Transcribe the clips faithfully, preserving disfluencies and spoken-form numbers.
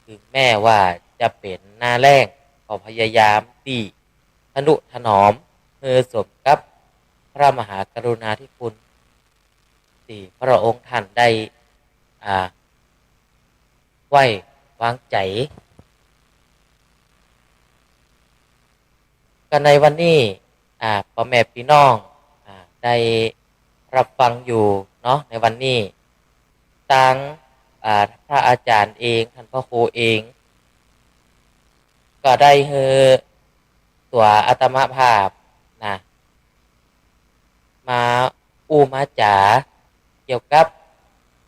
ถึงแม้ว่าจะเป๋นหน้าแล้ง ก็พยายามตี้ทะนุถนอมหื้อสมกับพระมหากรุณาธิคุณ ตี้พระองค์ท่านได้ อ่า ไว้วางใจ๋ ก็ในวันนี้ อ่า ป้อแม่ปี้น้อง อ่า ได้ฮับฟังอยู่เนาะ ในวันนี้ ตาง อ่า พระอาจ๋ารย์เอง ต้านพระครูเอง ก็ได้หื้อตั๋วอาตมาภาพนะ มาอู้มาจ๋าเกี่ยวกับ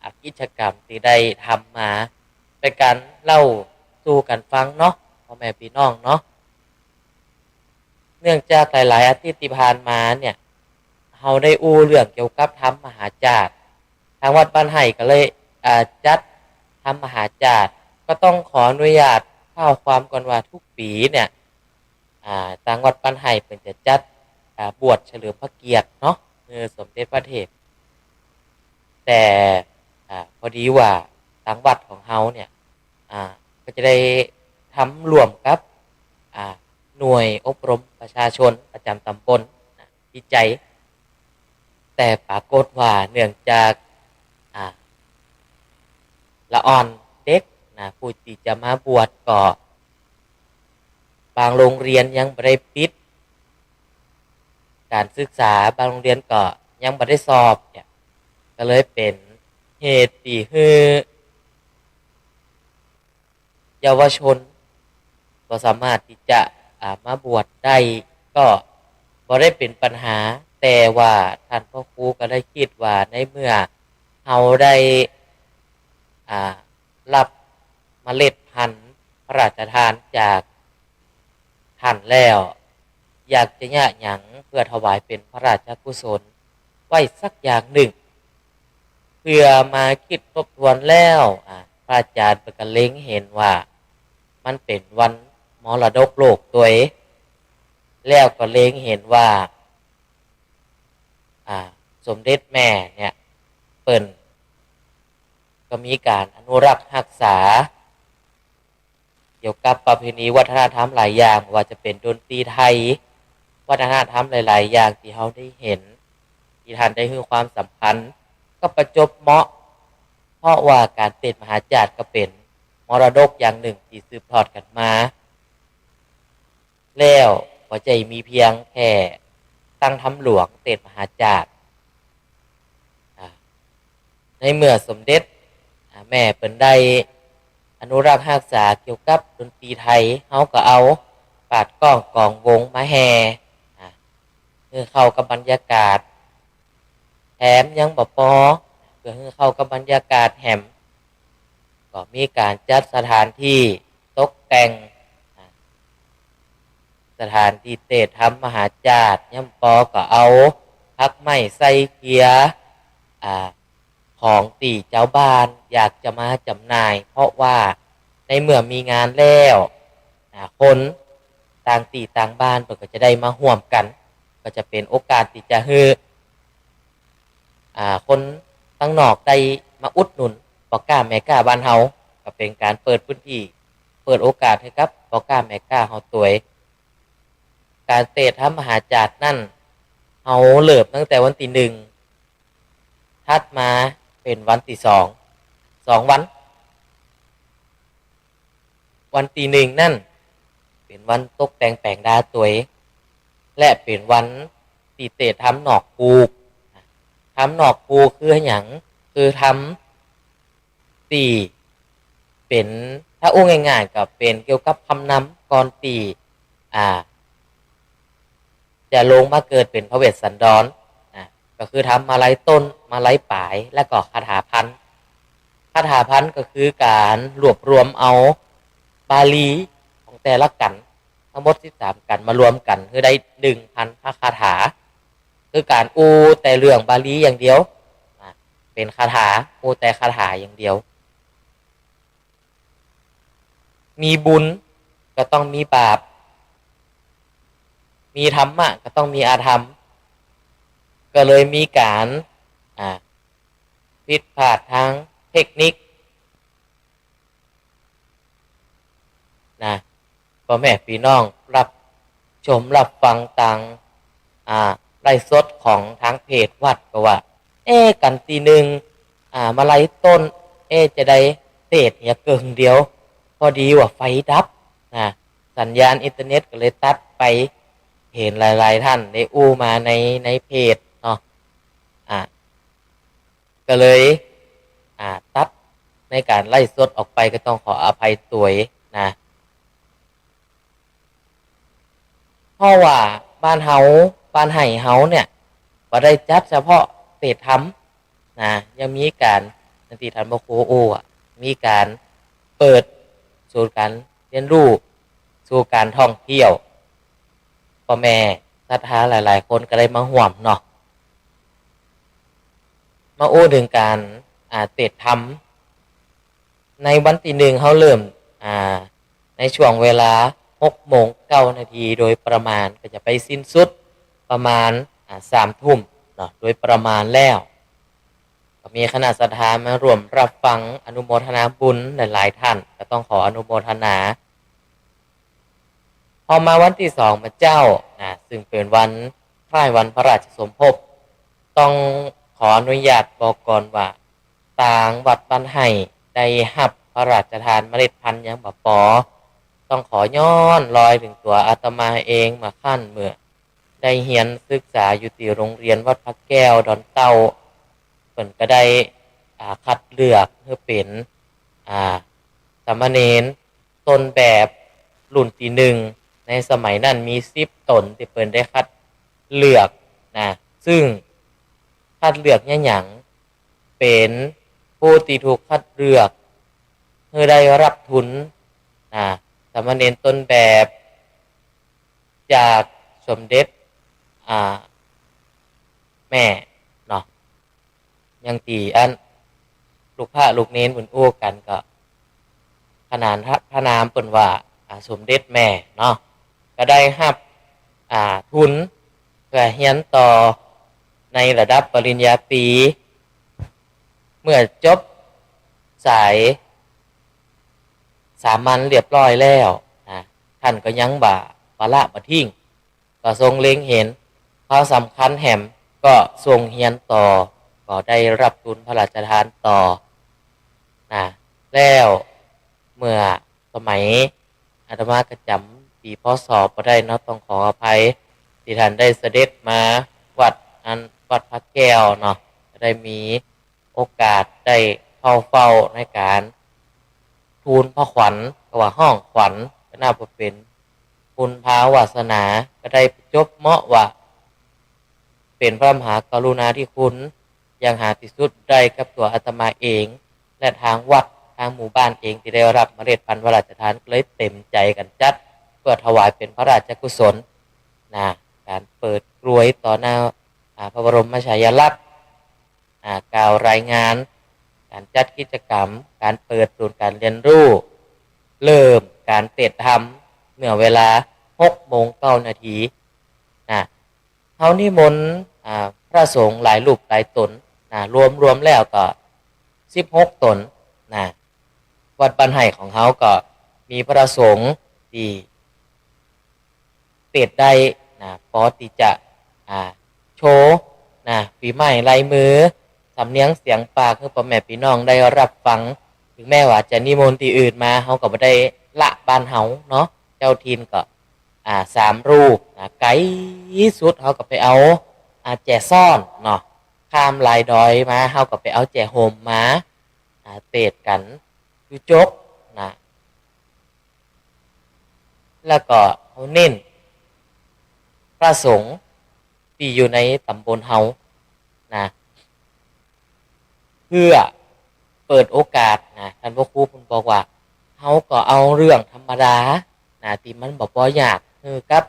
อ่า กิจกรรมตี้ได้ทำมา เป๋นก๋านเล่าสู่กั๋นฟังเนาะ ป้อแม่ปี้น้องเนาะ เนื่องจากหลายๆ อาทิตย์ตี้ผ่านมาเนี่ย เฮาได้อู้เรื่องเกี่ยวกับธรรมมหาจ้าด ตางวัดบ้านไฮ่ก็เลย อ่า จัดธรรมมหาจ้าด ก็ต้องขออนุญาตเท้าความก่อนว่าทุกปี๋เนี่ย อ่า ตางวัดบ้านไฮ่เปิ้นจะจัด อ่า บวชเฉลิมพระเกียรติเนาะ เออ สมเด็จพระเทพ แต่ อ่า พอดีว่าตางวัดของเฮาเนี่ย อ่า ก็จะได้ทำร่วมกับ อ่า หน่วยอบรมประชาชนประจ๋ำต๋ำบลนะ วิจัย แต่ปรากฏว่าเนื่องจาก อ่า ละอ่อนเด็กนะ ผู้ตี้จะมาบวชก็ บางโรงเรียนยังบ่ได้ปิดก๋านศึกษา บางโรงเรียนก็ยังบ่ได้สอบเนี่ย ก็เลยเป๋นเหตุตี้หื้อ เยาวชนบ่สามารถตี้จะ อ่า มาบวชได้ ก็บ่ได้เป๋นปัญหา แต่ว่าต้านพระครูก็ได้กึ๊ดว่าในเมื่อเฮาได้ อ่า ฮับเมล็ดพันธุ์พระราชทานจากต้านแล้ว อยากจะเยียะหยังเปื้อถวายเป๋นพระราชกุศลไว้สักอย่างนึ่ง เปื้อมากึ๊ดทบทวนแล้ว อ่า พระอาจ๋ารย์เปิ้นก็เล็งหันว่ามันเป๋นวันมรดกโลกตวย แล้วก็เล็งหันว่า อ่า สมเด็จแม่เนี่ย เปิ้นก็มีก๋านอนุรักษ์ฮักษา เกี่ยวกับประเพณีวัฒนธรรมหลายอย่าง บ่ว่าจะเป๋นดนตรีไทย วัฒนธรรมหลายๆ อย่างตี้เฮาได้หัน ตี้ต้านได้หื้อความสำคัญ ก็ประจวบเหมาะ เพราะว่าก๋านเตสน์มหาจ้าดก็เป๋นมรดกอย่างนึ่งตี้สืบทอดกั๋นมา แล้วบ่ใจ้มีเปียงแค่ตั้งธรรมหลวงเตสน์มหาจ้าด อ่า ในเมื่อสมเด็จ อ่า แม่เปิ้นได้อนุรักษ์ฮักษาเกี่ยวกับดนตรีไทย เฮาก็เอาปาดก้องกองวงมาแห่ อ่า หื้อเข้ากับบรรยากาศ แถมยังบ่ปอ เปื้อหื้อเข้ากับบรรยากาศแหม ก็มีก๋านจัดสถานตี้ตกแต่ง อ่า สถานตี้เตสน์ธรรมมหาจ้าด ยังบ่ปอก็เอาผักไม้ไส้เกลือ อ่า ของตี้จาวบ้านอยากจะมาจ๋ำหน่าย เพราะว่าในเมื่อมีงานแล้ว อ่า คนต่างตี้ต่างบ้านเปิ้นก็จะได้มาฮ่วมกั๋น ก็จะเป๋นโอกาสตี้จะหื้อ อ่า คนตังนอกได้มาอุดหนุนป้อก๊าแม่ก๊าบ้านเฮา ก็เป๋นก๋านเปิดพื้นตี้ เปิดโอกาสหื้อกับป้อก๊าแม่ก๊าเฮาตวย ก๋านเตสน์ธรรมมหาจ้าดนั้น เฮาเริ่มตั้งแต่วันตี้นึ่ง ถัดมาเป๋นวันตี้สอง สองวัน วันตี้นึ่งนั้น เป๋นวันตกแต่งแป๋งดาตวย และเป๋นวันตี้เตสน์ธรรมนอกปูก ธรรมนอกปูกคือหยัง คือธรรมตี้เป๋น ถ้าอู้ง่ายๆ ก็เป๋นเกี่ยวกับคำนำก่อนตี้ อ่า จะลงมาเกิดเป๋นพระเวสสันดร นะ ก็คือธรรมมาลัยต้น มาลัยป๋าย และก็คาถาพัน คาถาพันก็คือก๋านรวบรวมเอาบาลีของแต่ละกัณฑ์ ตังหมดสิบสามกัณฑ์มารวมกั๋น หื้อได้หนึ่งพันพระคาถา คือก๋านอู้แต่เรื่องบาลีอย่างเดียว นะ เป๋นคาถา อู้แต่คาถาอย่างเดียว มีบุญก็ต้องมีบาป มีธรรมะก็ต้องมีอธรรม ก็เลยมีก๋าน อ่า ผิดพลาดตางเทคนิค นะ ป้อแม่ปี้น้องฮับชมฮับฟังตาง อ่า ไลฟ์สดของตางเพจวัดก็ว่า เอ๊ะ กั๋นตี้นึ่ง อ่า มาลัยต้น เอ๊ะ จะได้เตสน์เหียเกิ่งเดียว พอดีว่าไฟดับนะ สัญญาณอินเทอร์เน็ตก็เลยตัดไป หันหลายๆ ต้านได้อู้มาใน ในเพจเนาะ อ่า ก็เลย อ่า ตัดในก๋านไลฟ์สดออกไป ก็ต้องขออภัยตวยนะ เพราะว่าบ้านเฮา บ้านไฮ่เฮาเนี่ย บ่ได้จัดเฉพาะเตสน์ธรรมนะ ยังมีก๋าน อย่างตี้ต้านพระครูอู้อะ มีก๋านเปิดศูนย์ก๋านเฮียนรู้ ศูนย์ก๋านท่องเที่ยว ป้อแม่ศรัทธาหลายๆ คนก็ได้มาฮ่วมเนาะ มาอู้เถิงก๋าน อ่า เตสน์ธรรม ในวันตี้นึ่งเฮาเริ่ม อ่า ในช่วงเวลาหกโมงเก้านาทีโดยประมาณ ก็จะไปสิ้นสุดประมาณ อ่า สามทุ่มเนาะ โดยประมาณแล้ว ก็มีคณะศรัทธามาร่วมฮับฟังอนุโมทนาบุญหลายๆ ต้าน ก็ต้องขออนุโมทนา พอมาวันตี้สองมาเจ๊านะ ซึ่งเป๋นวันคล้ายวันพระราชสมภพ ต้องขออนุญาตบอกก่อนว่า ตางวัดบ้านไฮ่ได้ฮับพระราชทานเมล็ดพันธุ์ยังบ่ปอ ต้องขอย้อนรอยเถิงตั๋วอาตมาเอง เมื่อครั้นเมื่อได้เฮียนศึกษาอยู่ตี้โฮงเฮียนวัดพระแก้วดอนเต้า เปิ้นก็ได้ อ่า คัดเลือกหื้อเป๋น อ่า สามเณรต้นแบบรุ่นตี้นึ่ง ในสมัยนั้นมีสิบต๋นตี้เปิ้นได้คัดเลือกนะ ซึ่งคัดเลือกเยียะหยัง เป๋นผู้ตี้ถูกคัดเลือกหื้อได้ฮับทุนนะ สามเณรต้นแบบจากสมเด็จ อ่า แม่เนาะ อย่างตี้อั้นลูกพระลูกเณรเปิ้นอู้กั๋นก็ขนานพระนามเปิ้นว่า อ่า สมเด็จแม่เนาะ ก็ได้ฮับ อ่า ทุนเปื้อเฮียนต่อในระดับปริญญาตรี เมื่อจบสายสามัญเรียบร้อยแล้วนะ ต้านก็ยังบ่ บ่ละบ่ทิ้ง ก็ทรงเล็งหันความสำคัญแหม ก็ทรงเฮียนต่อ ก็ได้ฮับทุนพระราชทานต่อนะ แล้วเมื่อสมัย อาตมาก็จ๋ำปี๋ พ.ศ. บ่ได้เนาะ ต้องขออภัย ตี้ต้านได้เสด็จมาวัดอัน วัดพระแก้วเนาะ ก็ได้มีโอกาสได้เข้าเฝ้าในก๋านทูลพระขวัญ ก็ว่าฮ้องขวัญ ก็นับว่าเป๋นบุญภาวาสนา ก็ได้จบเหมาะว่า เป๋นพระมหากรุณาธิคุณอย่างหาที่สุดได้กับตั๋วอาตมาเอง และตางวัด ตางหมู่บ้านเองตี้ได้ฮับเมล็ดพันธุ์พระราชทาน ก็เลยเต๋มใจ๋กั๋นจัด เปื้อถวายเป๋นพระราชกุศลนะ ก๋านเปิดกรวยต่อหน้า อ่า พระบรมฉายาลักษณ์ อ่า กล่าวรายงานก๋านจัดกิจกรรม ก๋านเปิดศูนย์ก๋านเฮียนรู้ เริ่มก๋านเตสน์ธรรมเมื่อเวลาหกโมงเก้านาทีนะ เฮานิมนต์ อ่า พระสงฆ์หลายรูปหลายต๋นนะ รวมๆ แล้วก็สิบหกต๋นนะ วัดบ้านไฮ่ของเฮาก็มีพระสงฆ์ตี้เตสน์ได้นะ ปอตี้จะ อ่า โชว์นะ ฝีไม้ลายมือ สำเนียงเสียงปากหื้อป้อแม่ปี้น้องได้ฮับฟัง เถิงแม้ว่าจะนิมนต์ตี้อื่นมา เฮาก็บ่ได้ละบ้านเฮาเนาะ เจ้าถิ่นก็ อ่า สามรูปนะ ไก๋สุดเฮาก็ไปเอา อ่า แจซ้อนเนาะ ข้ามลายดอยมา เฮาก็ไปเอาแจโฮมมา อ่า เตสน์กั๋นจุจกนะ แล้วก็เฮาเน้นพระสงฆ์ตี้อยู่ในต๋ำบลเฮานะ เปื้อเปิดโอกาสนะ ต้านพระครูเปิ้นบอกว่า เฮาก็เอาเรื่องธรรมดานะ ตี้มันบ่ปอยาก หื้อกับ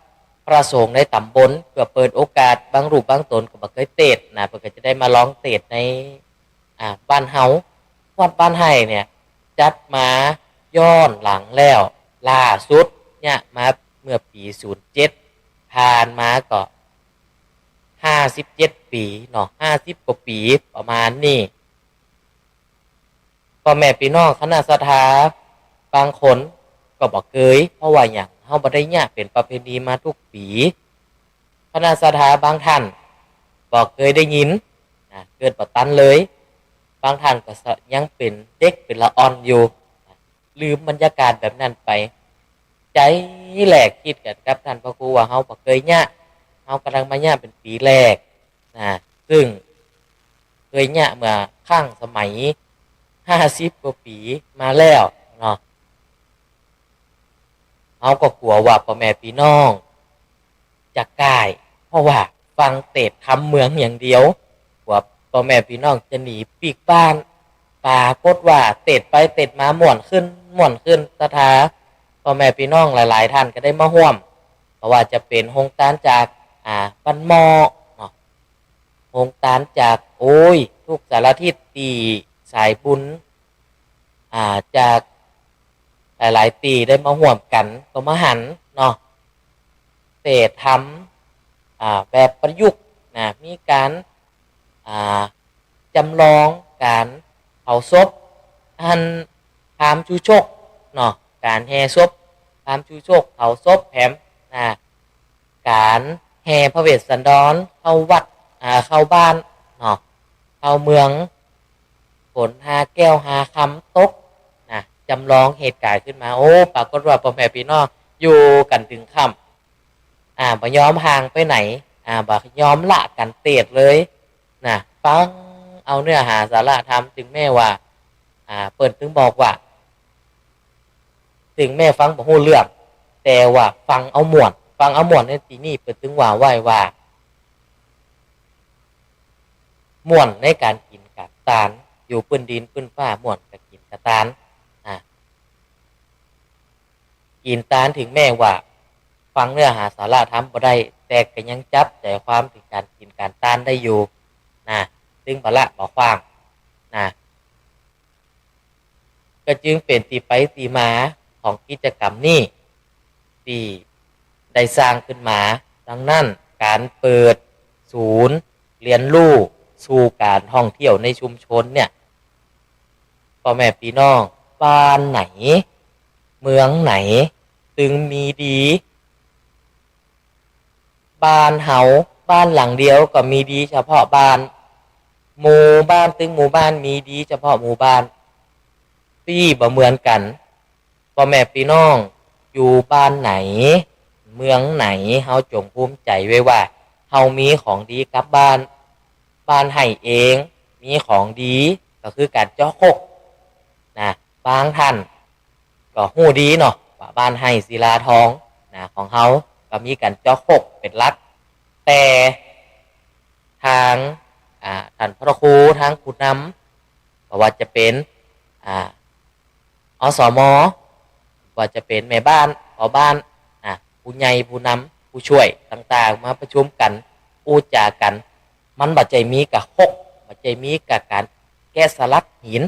พระสงฆ์ในต๋ำบล เปื้อเปิดโอกาส บางรูปบางต๋นก็บ่เกยเตสน์นะ เปิ้นก็จะได้มาลองเตสน์ใน อ่า บ้านเฮา วัดบ้านไฮ่เนี่ย จัดมาย้อนหลังแล้ว ล่าสุดเนี่ยมาเมื่อปี๋ศูนย์เจ็ด ผ่านมาก็ห้าสิบเจ็ดปี๋เนาะ ห้าสิบกว่าปี๋ประมาณนี้ ป้อแม่ปี้น้องคณะศรัทธาบางคน ก็บ่เกย เพราะว่าหยัง เฮาบ่ได้เยียะเป๋นประเพณีมากู้ปี๋ คณะศรัทธาบางต้านบ่เกยได้ยิน นะ เกิดบ่ตันเลย บางต้านก็ยังเป๋นเด็กเป๋นละอ่อนอยู่ ลืมบรรยากาศแบบนั้นไป ใจ๋แหละกึ๊ดกั๋นกับต้านพระครูว่าเฮาบ่เกยเยียะ เฮากำลังมาเยียะเป๋นปี๋แรก นะ ซึ่งเกยเยียะเมื่อครั้งสมัยห้าสิบกว่าปี๋มาแล้วเนาะ เฮาก็กั๋วว่าป้อแม่ปี้น้องจะก้าย เพราะว่าฟังเตสน์ธรรมเมืองอย่างเดียว กั๋วป้อแม่ปี้น้องจะหนีปิ๊กบ้าน ปรากฏว่าเตสน์ไปเตสน์มาม่วนขึ้น ม่วนขึ้น ศรัทธาป้อแม่ปี้น้องหลายๆ ต้านก็ได้มาฮ่วม บ่ว่าจะเป๋นโฮงตานจาก อ่า บ้านหม้อเนาะ โฮงตานจาก โอ้ย กู้สารทิศตี้สายบุญ อ่า จากหลายๆ ตี้ได้มาฮ่วมกั๋น ก็มาหันเนาะ เตสน์ธรรม อ่า แบบประยุกต์นะ มีก๋าน อ่า จ๋ำลองก๋านเผาศพ อันพราหมณ์ชูชกเนาะ ก๋านแห่ศพ พราหมณ์ชูชก เผาศพแหมนะ ก๋านแห่พระเวสสันดรเข้าวัด อ่า เข้าบ้านเนาะ เข้าเมือง ฝนฮาแก้วฮาคำตกนะ จ๋ำลองเหตุก๋ารณ์ขึ้นมา โอ้ ปรากฏว่าป้อแม่ปี้น้องอยู่กั๋นเถิงค่ำ อ่า บ่ยอมห่างไปไหน อ่า บ่ยอมละกั๋นเตสน์เลยนะ ฟังเอาเนื้อหาสาระธรรม เถิงแม้ว่า อ่า เปิ้นเถิงบอกว่า เถิงแม้ฟังบ่ฮู้เรื่อง แต่ว่าฟังเอาม่วน ฟังเอาม่วนในตี้นี้เปิ้นเถิงว่าไว้ว่า ม่วนในก๋านกิ๋นก๋านตาน อยู่ปื้นดินปื้นฟ้า ม่วนกากิ๋นกาตาน อ่า กิ๋นตานเถิงแม้ว่าฟังเนื้อหาสาระธรรมบ่ได้ แต่ก็ยังจับใจ๋ความเถิงก๋านกิ๋นก๋านตานได้อยู่นะ เถิงบ่ละบ่ขว้างนะ ก็จึงเป๋นตี้ไปตี้มาของกิจกรรมนี้ตี้ได้สร้างขึ้นมา ดังนั้นก๋านเปิดศูนย์เฮียนฮู้สู่ก๋านท่องเที่ยวในชุมชนเนี่ย ป้อแม่ปี้น้องบ้านไหน เมืองไหน ตึงมีดี บ้านเฮา บ้านหลังเดียวก็มีดีเฉพาะบ้าน หมู่บ้านตึงหมู่บ้านมีดีเฉพาะหมู่บ้าน ตี้บ่เหมือนกั๋น ป้อแม่ปี้น้องอยู่บ้านไหน เมืองไหน เฮาจ๋งภูมิใจ๋ไว้ว่า เฮามีของดีกลับบ้าน บ้านไฮ่เองมีของดี ก็คือก๋านเจาะคกนะ บางต้านก็ฮู้ดีเนาะ ว่าบ้านไฮ่ศิลาทองนะ ของเฮาก็มีก๋านเจาะคกเป๋นหลัก แต่ตาง อ่า ต้านพระครู ตางผู้นำ บ่ว่าจะเป๋น อ่า อสม บ่ว่าจะเป๋นแม่บ้าน พ่อบ้าน อ่า ผู้ใหญ่ ผู้นำ ผู้ช่วยต่างๆ มาประชุมกั๋น อู้จ๋ากั๋น มันบ่ใจ้มีก้าคก บ่ใจ้มีก้าก๋านแกะสลักหิน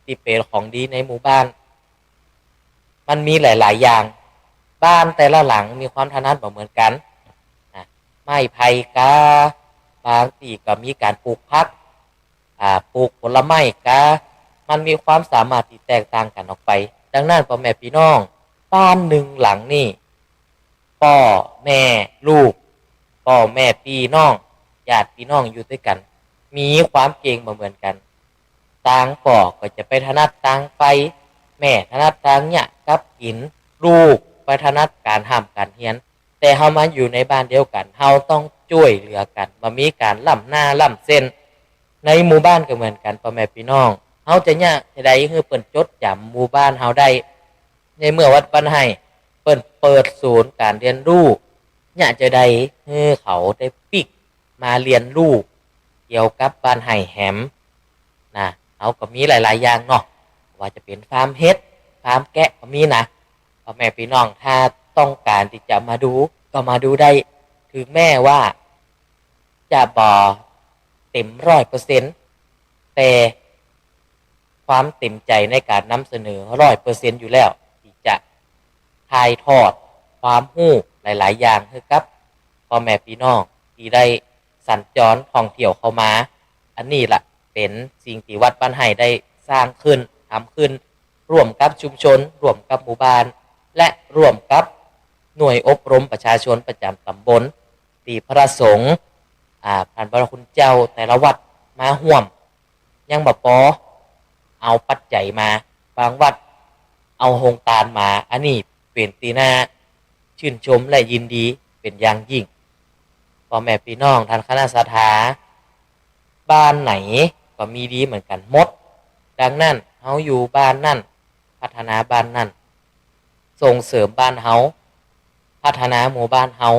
ตี้เป๋นของดีในหมู่บ้าน มันมีหลายๆ อย่าง บ้านแต่ละหลังมีความถนัดบ่เหมือนกั๋น นะ ไม้ไผ่กา บางตี้ก็มีก๋านปลูกผัก อ่า ปลูกผลไม้กา มันมีความสามารถตี้แตกต่างกั๋นออกไป ดังนั้นป้อแม่ปี้น้อง บ้านนึ่งหลังนี้ ป้อแม่ลูก ป้อแม่ปี้น้อง ญาติปี้น้องอยู่ตวยกั๋น มีความเก่งบ่เหมือนกั๋น ตางป้อก็จะไปถนัดตางไฟ แม่ถนัดตางเยียะกับกิ๋น ลูกไปถนัดก๋านฮ่ำก๋านเฮียน แต่เฮามาอยู่ในบ้านเดียวกั๋น เฮาต้องจ้วยเหลือกั๋น บ่มีก๋านล้ำหน้าล้ำเส้น ในหมู่บ้านก็เหมือนกั๋น ป้อแม่ปี้น้อง เฮาจะเยียะจะใดหื้อเปิ้นจดจ๋ำหมู่บ้านเฮาได้ ในเมื่อวัดบ้านไฮ่เปิ้นเปิดศูนย์ก๋านเฮียนฮู้ เยียะจะใดหื้อเขาได้ปิ๊กมาเฮียนฮู้เกี่ยวกับบ้านไฮ่แหมนะ เฮาก็มีหลายๆ อย่างเนาะ ว่าจะเป๋นฟาร์มเห็ด ฟาร์มแกะก็มีนะ ป้อแม่ปี้น้องถ้าต้องก๋านตี้จะมาดูก็มาดูได้ เถิงแม้ว่าจะบ่เต๋มร้อยเปอร์เซ็นต์ แต่ความเต๋มใจ๋ในก๋านนำเสนอร้อยเปอร์เซ็นต์อยู่แล้ว ตี้จะถ่ายทอดความฮู้หลายๆ อย่างหื้อกับป้อแม่ปี้น้องตี้ได้สัญจรท่องเที่ยวเข้ามา อันนี้ละเป๋นสิ่งตี้วัดบ้านไฮ่ได้สร้างขึ้น ทำขึ้น ร่วมกับชุมชน ร่วมกับหมู่บ้าน และร่วมกับหน่วยอบรมประชาชนประจ๋ำต๋ำบล ตี้พระสงฆ์ อ่า ต้านพระคุณเจ้าแต่ละวัดมาฮ่วม ยังบ่ปอ เอาปัจจัยมา บางวัดเอาโฮงตานมา อันนี้เป๋นตี้น่าจื้นชมและยินดีเป๋นอย่างยิ่ง ป้อแม่ปี้น้องต้านคณะศรัทธา บ้านไหนก็มีดีเหมือนกั๋นหมด ดังนั้น เฮาอยู่บ้านนั้น พัฒนาบ้านนั้น ส่งเสริมบ้านเฮา พัฒนาหมู่บ้านเฮา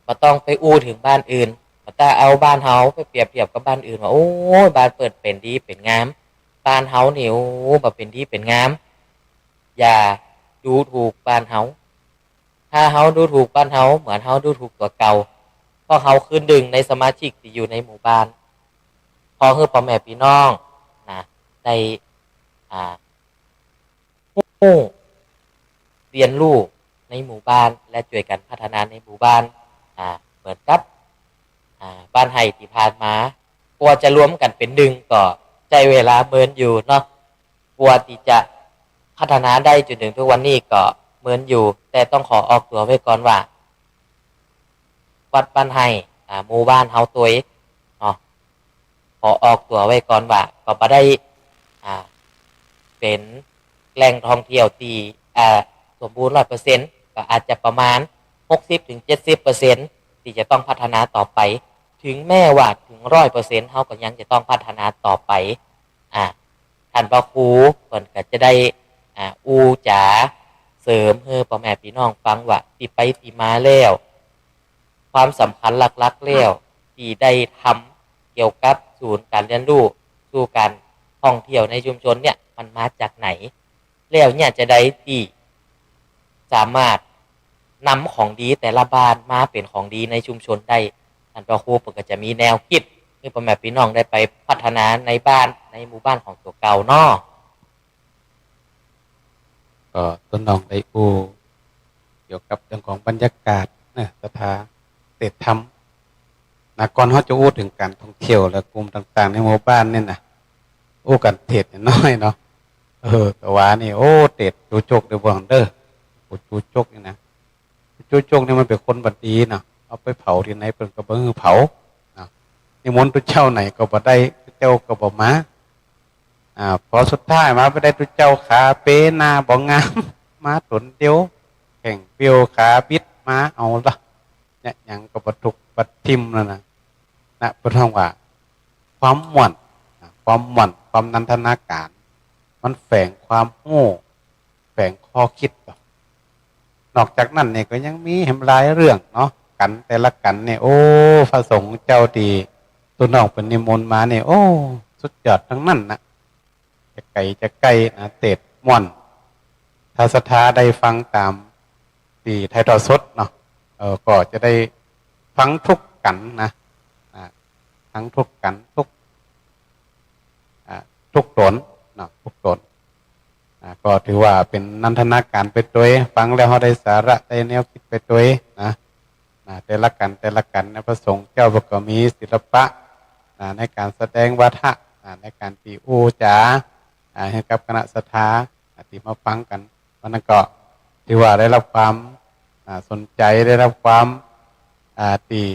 บ่ต้องไปอู้เถิงบ้านอื่น บ่ต้องเอาบ้านเฮาไปเปรียบเทียบกับบ้านอื่นว่า โอ้ย บ้านเปิ้นเป๋นดีเป๋นงาม บ้านเฮานี่ โอ้ บ่เป๋นดีเป๋นงาม อย่าดูถูกบ้านเฮา ถ้าเฮาดูถูกบ้านเฮา เหมือนเฮาดูถูกตั๋วเก่า เพราะเฮาคืนดึงในสมาชิกตี้อยู่ในหมู่บ้าน ขอหื้อป้อแม่ปี้น้องนะ ได้ อ่า ฮู้ เฮียนฮู้ในหมู่บ้าน และจ้วยกั๋นพัฒนาในหมู่บ้าน อ่า เหมือนกับ อ่า บ้านไฮ่ตี้ผ่านมา กว่าจะรวมกั๋นเป๋นนึ่งก็ใจ๊เวลาเมินอยู่เนาะ กว่าตี้จะพัฒนาได้จ๋นเถิงทุกวันนี้ก็เมินอยู่ แต่ต้องขอออกตั๋วไว้ก่อนว่า วัดบ้านไฮ่ อ่า หมู่บ้านเฮาตวยเนาะ ขอออกตั๋วไว้ก่อนว่า ก็บ่ได้ อ่า เป๋นแหล่งท่องเที่ยวตี้ อ่า สมบูรณ์ร้อยเปอร์เซ็นต์ ก็อาจจะประมาณ หกสิบถึงเจ็ดสิบเปอร์เซ็นต์ ตี้จะต้องพัฒนาต่อไป ถึงแม้ว่าเถิงร้อยเปอร์เซ็นต์ เฮาก็ยังจะต้องพัฒนาต่อไป อ่า ต้านพระครูเปิ้นก็จะได้ อ่า อู้จ๋าเสริมหื้อป้อแม่ปี้น้องฟังว่า ตี้ไปตี้มาแล้ว ความสำคัญหลักๆ แล้ว ตี้ได้ทำเกี่ยวกับศูนย์ก๋านเฮียนฮู้ ศูนย์ก๋านท่องเที่ยวในชุมชนเนี่ย มันมาจากไหน แล้วเนี่ยจะใดตี้สามารถนำของดีแต่ละบ้านมาเป๋นของดีในชุมชนได้ ต้านพระครูเปิ้นก็จะมีแนวกึ๊ดหื้อป้อแม่ปี้น้องได้ไปพัฒนาในบ้านในหมู่บ้านของตั๋วเก่าเนาะ ก็ต้นน้องได้อู้เกี่ยวกับเรื่องของบรรยากาศนะ ศรัทธา เตสน์ธรรมนะ ก่อนเฮาจะอู้เถิงก๋านท่องเที่ยวและกลุ่มต่างๆ ในหมู่บ้านเนี่ยนะ อู้ก๋านเตสน์น้อยเนาะ เออ แต่ว่านี่ โอ้ เตสน์จูจกเด้อบ่าเด้อ โอ้ จูจกนี่นะ จูจกนี่มันเป๋นคนบ่ดีเนาะ เอาไปเผาตี้ไหนเปิ้นก็บ่หื้อเผาเนาะ นิมนต์ตุ๊เจ้าไหนก็บ่ได้ ตุ๊เจ้าก็บ่มา อ่า ปอสุดท้ายมาบ่ได้ตุ๊เจ้าขาเป๋หน้าบ่งาม มาต๋นเดียว แข้งเปียวขาบิดมาเอาละ เนี่ยหยังก็บ่ถูกบ่ถิ่มแล้วนะ นะ เปิ้นฮ้องว่า ความม่วนนะ ความม่วน ความนันทนาก๋าร มันแฝงความฮู้ แฝงข้อกึ๊ด นอกจากนั้นเนี่ยก็ยังมีแหมหลายเรื่องเนาะ กัณฑ์แต่ละกัณฑ์เนี่ย โอ้ พระสงฆ์เจ้าตี้ตุ๊น้องเปิ้นนิมนต์มาเนี่ย โอ้ สุดยอดตังนั้นนะ จะไก๋จะใก้นะ เตสน์ม่วน ถ้าศรัทธาได้ฟังต๋ามตี้ถ่ายทอดสดเนาะ เออ ก็จะได้ฟังทุกกัณฑ์นะ อ่า ฟังทุกกัณฑ์ ทุก อ่า ทุกต๋นเนาะ ทุกต๋น อ่า ก็ถือว่าเป๋นนันทนาก๋ารไปตวย ฟังแล้วเฮาได้สาระ ได้แนวกึ๊ดไปตวยนะ นะ แต่ละกัณฑ์ แต่ละกัณฑ์นะ พระสงฆ์เจ้าเปิ้นก็มีศิลปะ นะ ในก๋านแสดงวาทะ นะ ในก๋านตี้อู้จ๋า อ่า หื้อกับคณะศรัทธา อ่า ตี้มาฟังกั๋น วันนั้นก็ถือว่าได้รับความ อ่า สนใจ๋ ได้รับความ อ่า ตี้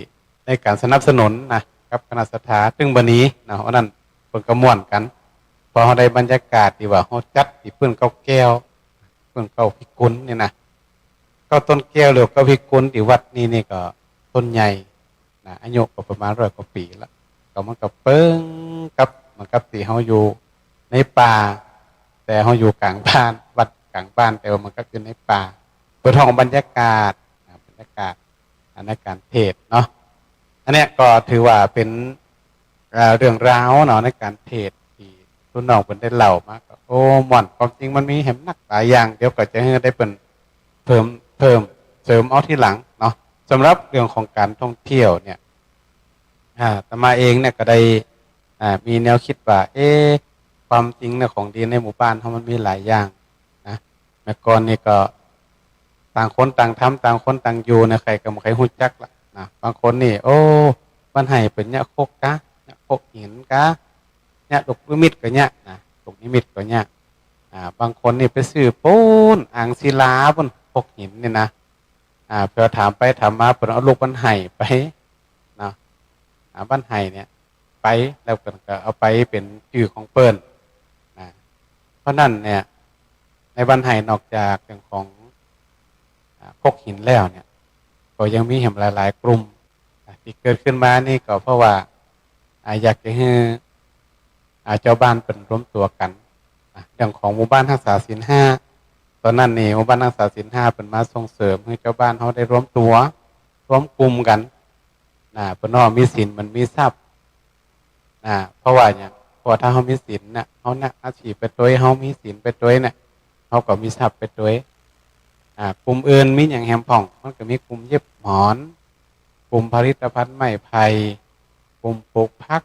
ในก๋านสนับสนุนนะ กับคณะศรัทธา ตึงบ่หนีนะ วันนั้นเปิ้นก็ม่วนกั๋น พอเฮาได้บรรยากาศตี้ว่าเฮาจัดตี้เปิ้นเก๊าแก้ว เปิ้นเก๊าพิกุลเนี่ยนะ เก๊าต้นแก้วหรือเก๊าพิกุลตี้วัดนี้นี่ก็ต้นใหญ่นะ อายุก็ประมาณร้อยกว่าปี๋ละ ก็มันก็เปิงกับ เหมือนกับตี้เฮาอยู่ในป่า แต่เฮาอยู่ก๋างบ้าน วัดก๋างบ้าน แต่ว่ามันก็อยู่ในป่า เปิ้นฮ้องบรรยากาศนะ บรรยากาศ อ่า ในก๋านเตสน์เนาะ อันเนี้ยก็ถือว่าเป๋น เอ่อ เรื่องราวเนาะ ในก๋านเตสน์ตี้ตุ๊น้องเปิ้นได้เล่ามา ก็ โอ้ ม่วน ความจริงมันมีแหมนักหลายอย่าง เดี๋ยวก็จะหื้อได้เปิ้นเพิ่ม เพิ่มเติมเอาทีหลังเนาะ สำหรับเรื่องของก๋านท่องเที่ยวเนี่ย อ่า อาตมาเองเนี่ยก็ได้ อ่า มีแนวกึ๊ดว่า เอ๊ะ ความจริงเนี่ยของดีในหมู่บ้านเฮามันมีหลายอย่างนะ เมื่อก่อนนี่ก็ต่างคนต่างทำ ต่างคนต่างอยู่เนี่ย ใผก็บ่ใค่ฮู้จักละนะ บางคนนี่ โอ้ บ้านไฮ่เปิ้นเยียะคกกา เยียะคกหินกา เยียะลูกนิมิตก็เยียะนะ ลูกนิมิตก็เยียะ อ่า บางคนนี่ไปซื้อปู๊น อ่างศิลาปู๊น โคกหินนี่นะ อ่า เปื้อถามไปถามมา เปิ้นเอาลูกบ้านไฮ่ไปเนาะ อ่า บ้านไฮ่เนี่ย ไป แล้วเปิ้นก็เอาไปเป๋นจื้อของเปิ้นนะ เพราะนั้นเนี่ย ในบ้านไฮ่นอกจากเรื่องของ อ่า โคกหินแล้วเนี่ย ก็ยังมีแหมหลายๆ กลุ่ม อ่า ตี้เกิดขึ้นมานี่ก็เพราะว่า อ่า อยากจะหื้อ อ่า จาวบ้านเปิ้นรวมตั๋วกั๋น อ่า เรื่องของหมู่บ้านฮักษาศีลห้า ต๋อนนั้นนี่หมู่บ้านฮักษาศีลห้าเปิ้นมาส่งเสริมหื้อจาวบ้านเฮาได้รวมตั๋ว รวมกลุ่มกั๋น นะ เปิ้นว่ามีศีลเหมือนมีทรัพย์ นะ เพราะว่าหยัง เพราะว่าถ้าเฮามีศีลน่ะ เฮานะ อาชีพไปตวย เฮามีศีลไปตวยเนี่ย เฮาก็มีทรัพย์ไปตวย อ่า กลุ่มอื่นมีหยังแหมพ่อง มันก็มีกลุ่มเย็บหมอน กลุ่มผลิตภัณฑ์ไม้ไผ่ กลุ่มปลูกผัก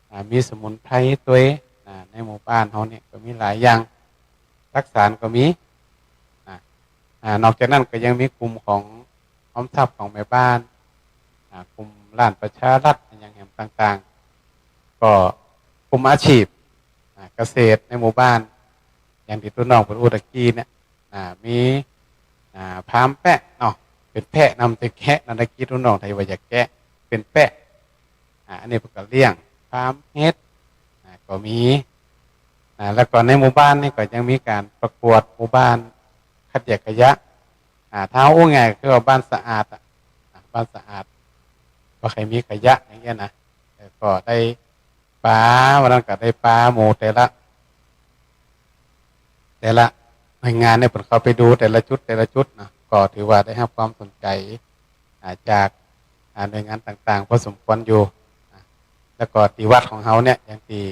อ่า มีสมุนไพรตวย อ่า ในหมู่บ้านเฮาเนี่ยก็มีหลายอย่าง จักสานก็มี อ่า อ่า นอกจากนั้นก็ยังมีกลุ่มของออมทรัพย์ของแม่บ้าน อ่า กลุ่มร้านประชารัฐ อะหยังแหมต่างๆ ก็กลุ่มอาชีพ อ่า เกษตรในหมู่บ้าน อย่างตี้ตุ๊น้องเปิ้นอู้ตะกี้เนี่ย อ่า มี อ่า ฟาร์มแปะเนาะ เป๋นแปะนำ แต่แกะนำ ตะกี้ตุ๊น้องไถว่าอยากแกะ เป๋นแปะ อ่า อันนี้เปิ้นก็เลี้ยง ฟาร์มเห็ด อ่า ก็มี อ่า แล้วก็ในหมู่บ้านนี่ก็ยังมีก๋านประกวดหมู่บ้านคัดแยกขยะ อ่า ถ้าเอาอู้ง่ายก็คือว่าบ้านสะอาดอะ อ่า บ้านสะอาด บ่ใค่มีขยะอย่างเงี้ยนะ เออ ก็ได้ปา วันนั้นก็ได้ปาหมู่แต่ละ แต่ละหน่วยงานเนี่ยเปิ้นเข้าไปดูแต่ละจุดแต่ละจุดนะ ก็ถือว่าได้ฮับความสนใจ๋ อ่า จาก อ่า หน่วยงานต่างๆ พอสมควรอยู่ อ่า แล้วก็ตี้วัดของเฮาเนี่ย อย่างตี้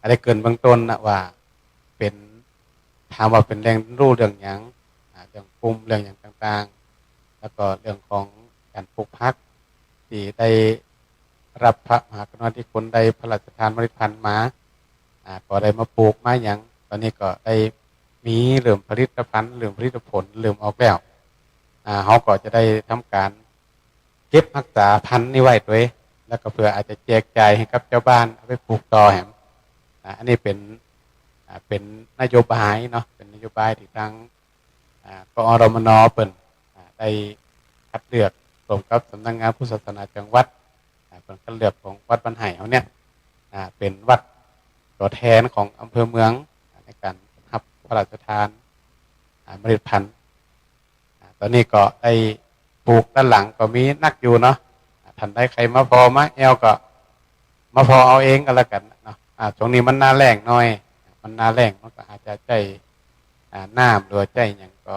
ได้เกริ่นเบื้องต้นนะว่าเป๋น ถามว่าเป๋นแหล่งเรียนรู้เรื่องหยัง อ่า เรื่องภูมิ เรื่องหยังต่างๆ แล้วก็เรื่องของก๋านปลูกผัก ตี้ได้รับพระมหากรุณาธิคุณ ได้พระราชทานเมล็ดพันธุ์มา อ่า ก็ได้มาปลูกมาหยัง ต๋อนนี้ก็ได้มีเริ่มผลิตภัณฑ์ เริ่มผลิตผล เริ่มออกแล้ว อ่า เฮาก็จะได้ทำก๋านเก็บฮักษาพันธุ์นี้ไว้ตวย แล้วก็เปื้ออาจจะแจกจ่ายหื้อกับจาวบ้านเอาไปปลูกต่อแหม อ่า อันนี้เป๋น อ่า เป๋นนโยบายเนาะ เป๋นนโยบายตี้ตาง อ่า กอรมน เปิ้น อ่า ได้คัดเลือกร่วมกับสำนักงานพุทธศาสนาจังหวัด อ่า เปิ้นคัดเลือกของวัดบ้านไห่เฮาเนี่ย อ่า เป๋นวัดตั๋วแตนของอำเภอเมือง อ่า ในก๋านฮับพระราชทาน อ่า เมล็ดพันธุ์ อ่า ต๋อนนี้ก็ได้ปลูกด้านหลังก็มีนักอยู่เนาะ อ่า ต้านใดใค่มาผ่อมาแอ่วก็มาผ่อเอาเองก็แล้วกั๋นเนาะ อ่า ช่วงนี้มันหน้าแล้งหน่อย มันหน้าแล้งมันก็อาจจะใจ๊ อ่า น้ำหรือว่าใจ๊หยังก็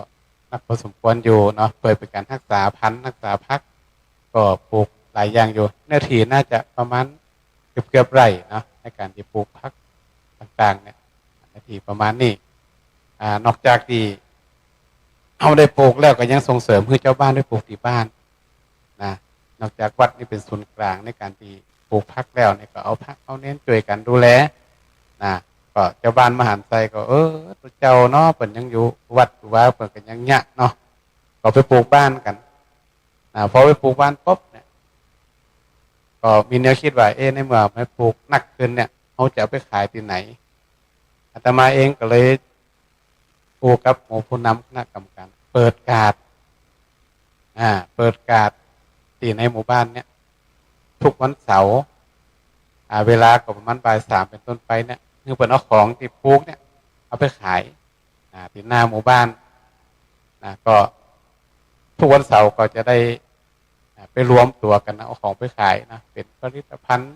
นักพอสมควรอยู่เนาะ เปื้อเป๋นก๋านฮักษาพันธุ์ ฮักษาผัก ก็ปลูกหลายอย่างอยู่ เนื้อตี้น่าจะประมาณเกือบๆ ไร่เนาะ ในก๋านตี้ปลูกผักต่างๆ เนี่ย เนื้อตี้ประมาณนี้ อ่า นอกจากตี้เฮาได้ปลูกแล้วก็ยังส่งเสริมหื้อจาวบ้านได้ปลูกตี้บ้าน นะ นอกจากวัดนี่เป๋นศูนย์กลางในก๋านตี้ปลูกผักแล้วเนี่ย ก็เอาพระเอาเณรจ้วยกั๋นดูแล นะ ก็จาวบ้านมหันต์ไซก็ เออ ตุ๊เจ้าเนาะ เปิ้นยังอยู่วัดอยู่วา เปิ้นก็ยังเยียะเนาะ ก็ไปปลูกบ้านกั๋น นะ พอไปปลูกบ้านปุ๊บเนี่ย ก็มีแนวกึ๊ดว่า เอ๊ะ ในเมื่อไปปลูกนักขึ้นเนี่ย เฮาจะเอาไปขายตี้ไหน อาตมาเองก็เลย อู้กับหมู่ผู้นำคณะกรรมก๋าน เปิดการ์ด อ่า เปิดการ์ดตี้ในหมู่บ้านเนี่ย ทุกวันเสาร์ อ่า เวลาก็ประมาณบ่ายสามเป๋นต้นไปเนี่ย หื้อเปิ้นเอาของตี้ปลูกเนี่ย เอาไปขาย อ่า ตี้หน้าหมู่บ้าน นะ ก็ทุกวันเสาร์ก็จะได้ อ่า ไปรวมตั๋วกั๋นนะ เอาของไปขายนะ เป๋นผลิตภัณฑ์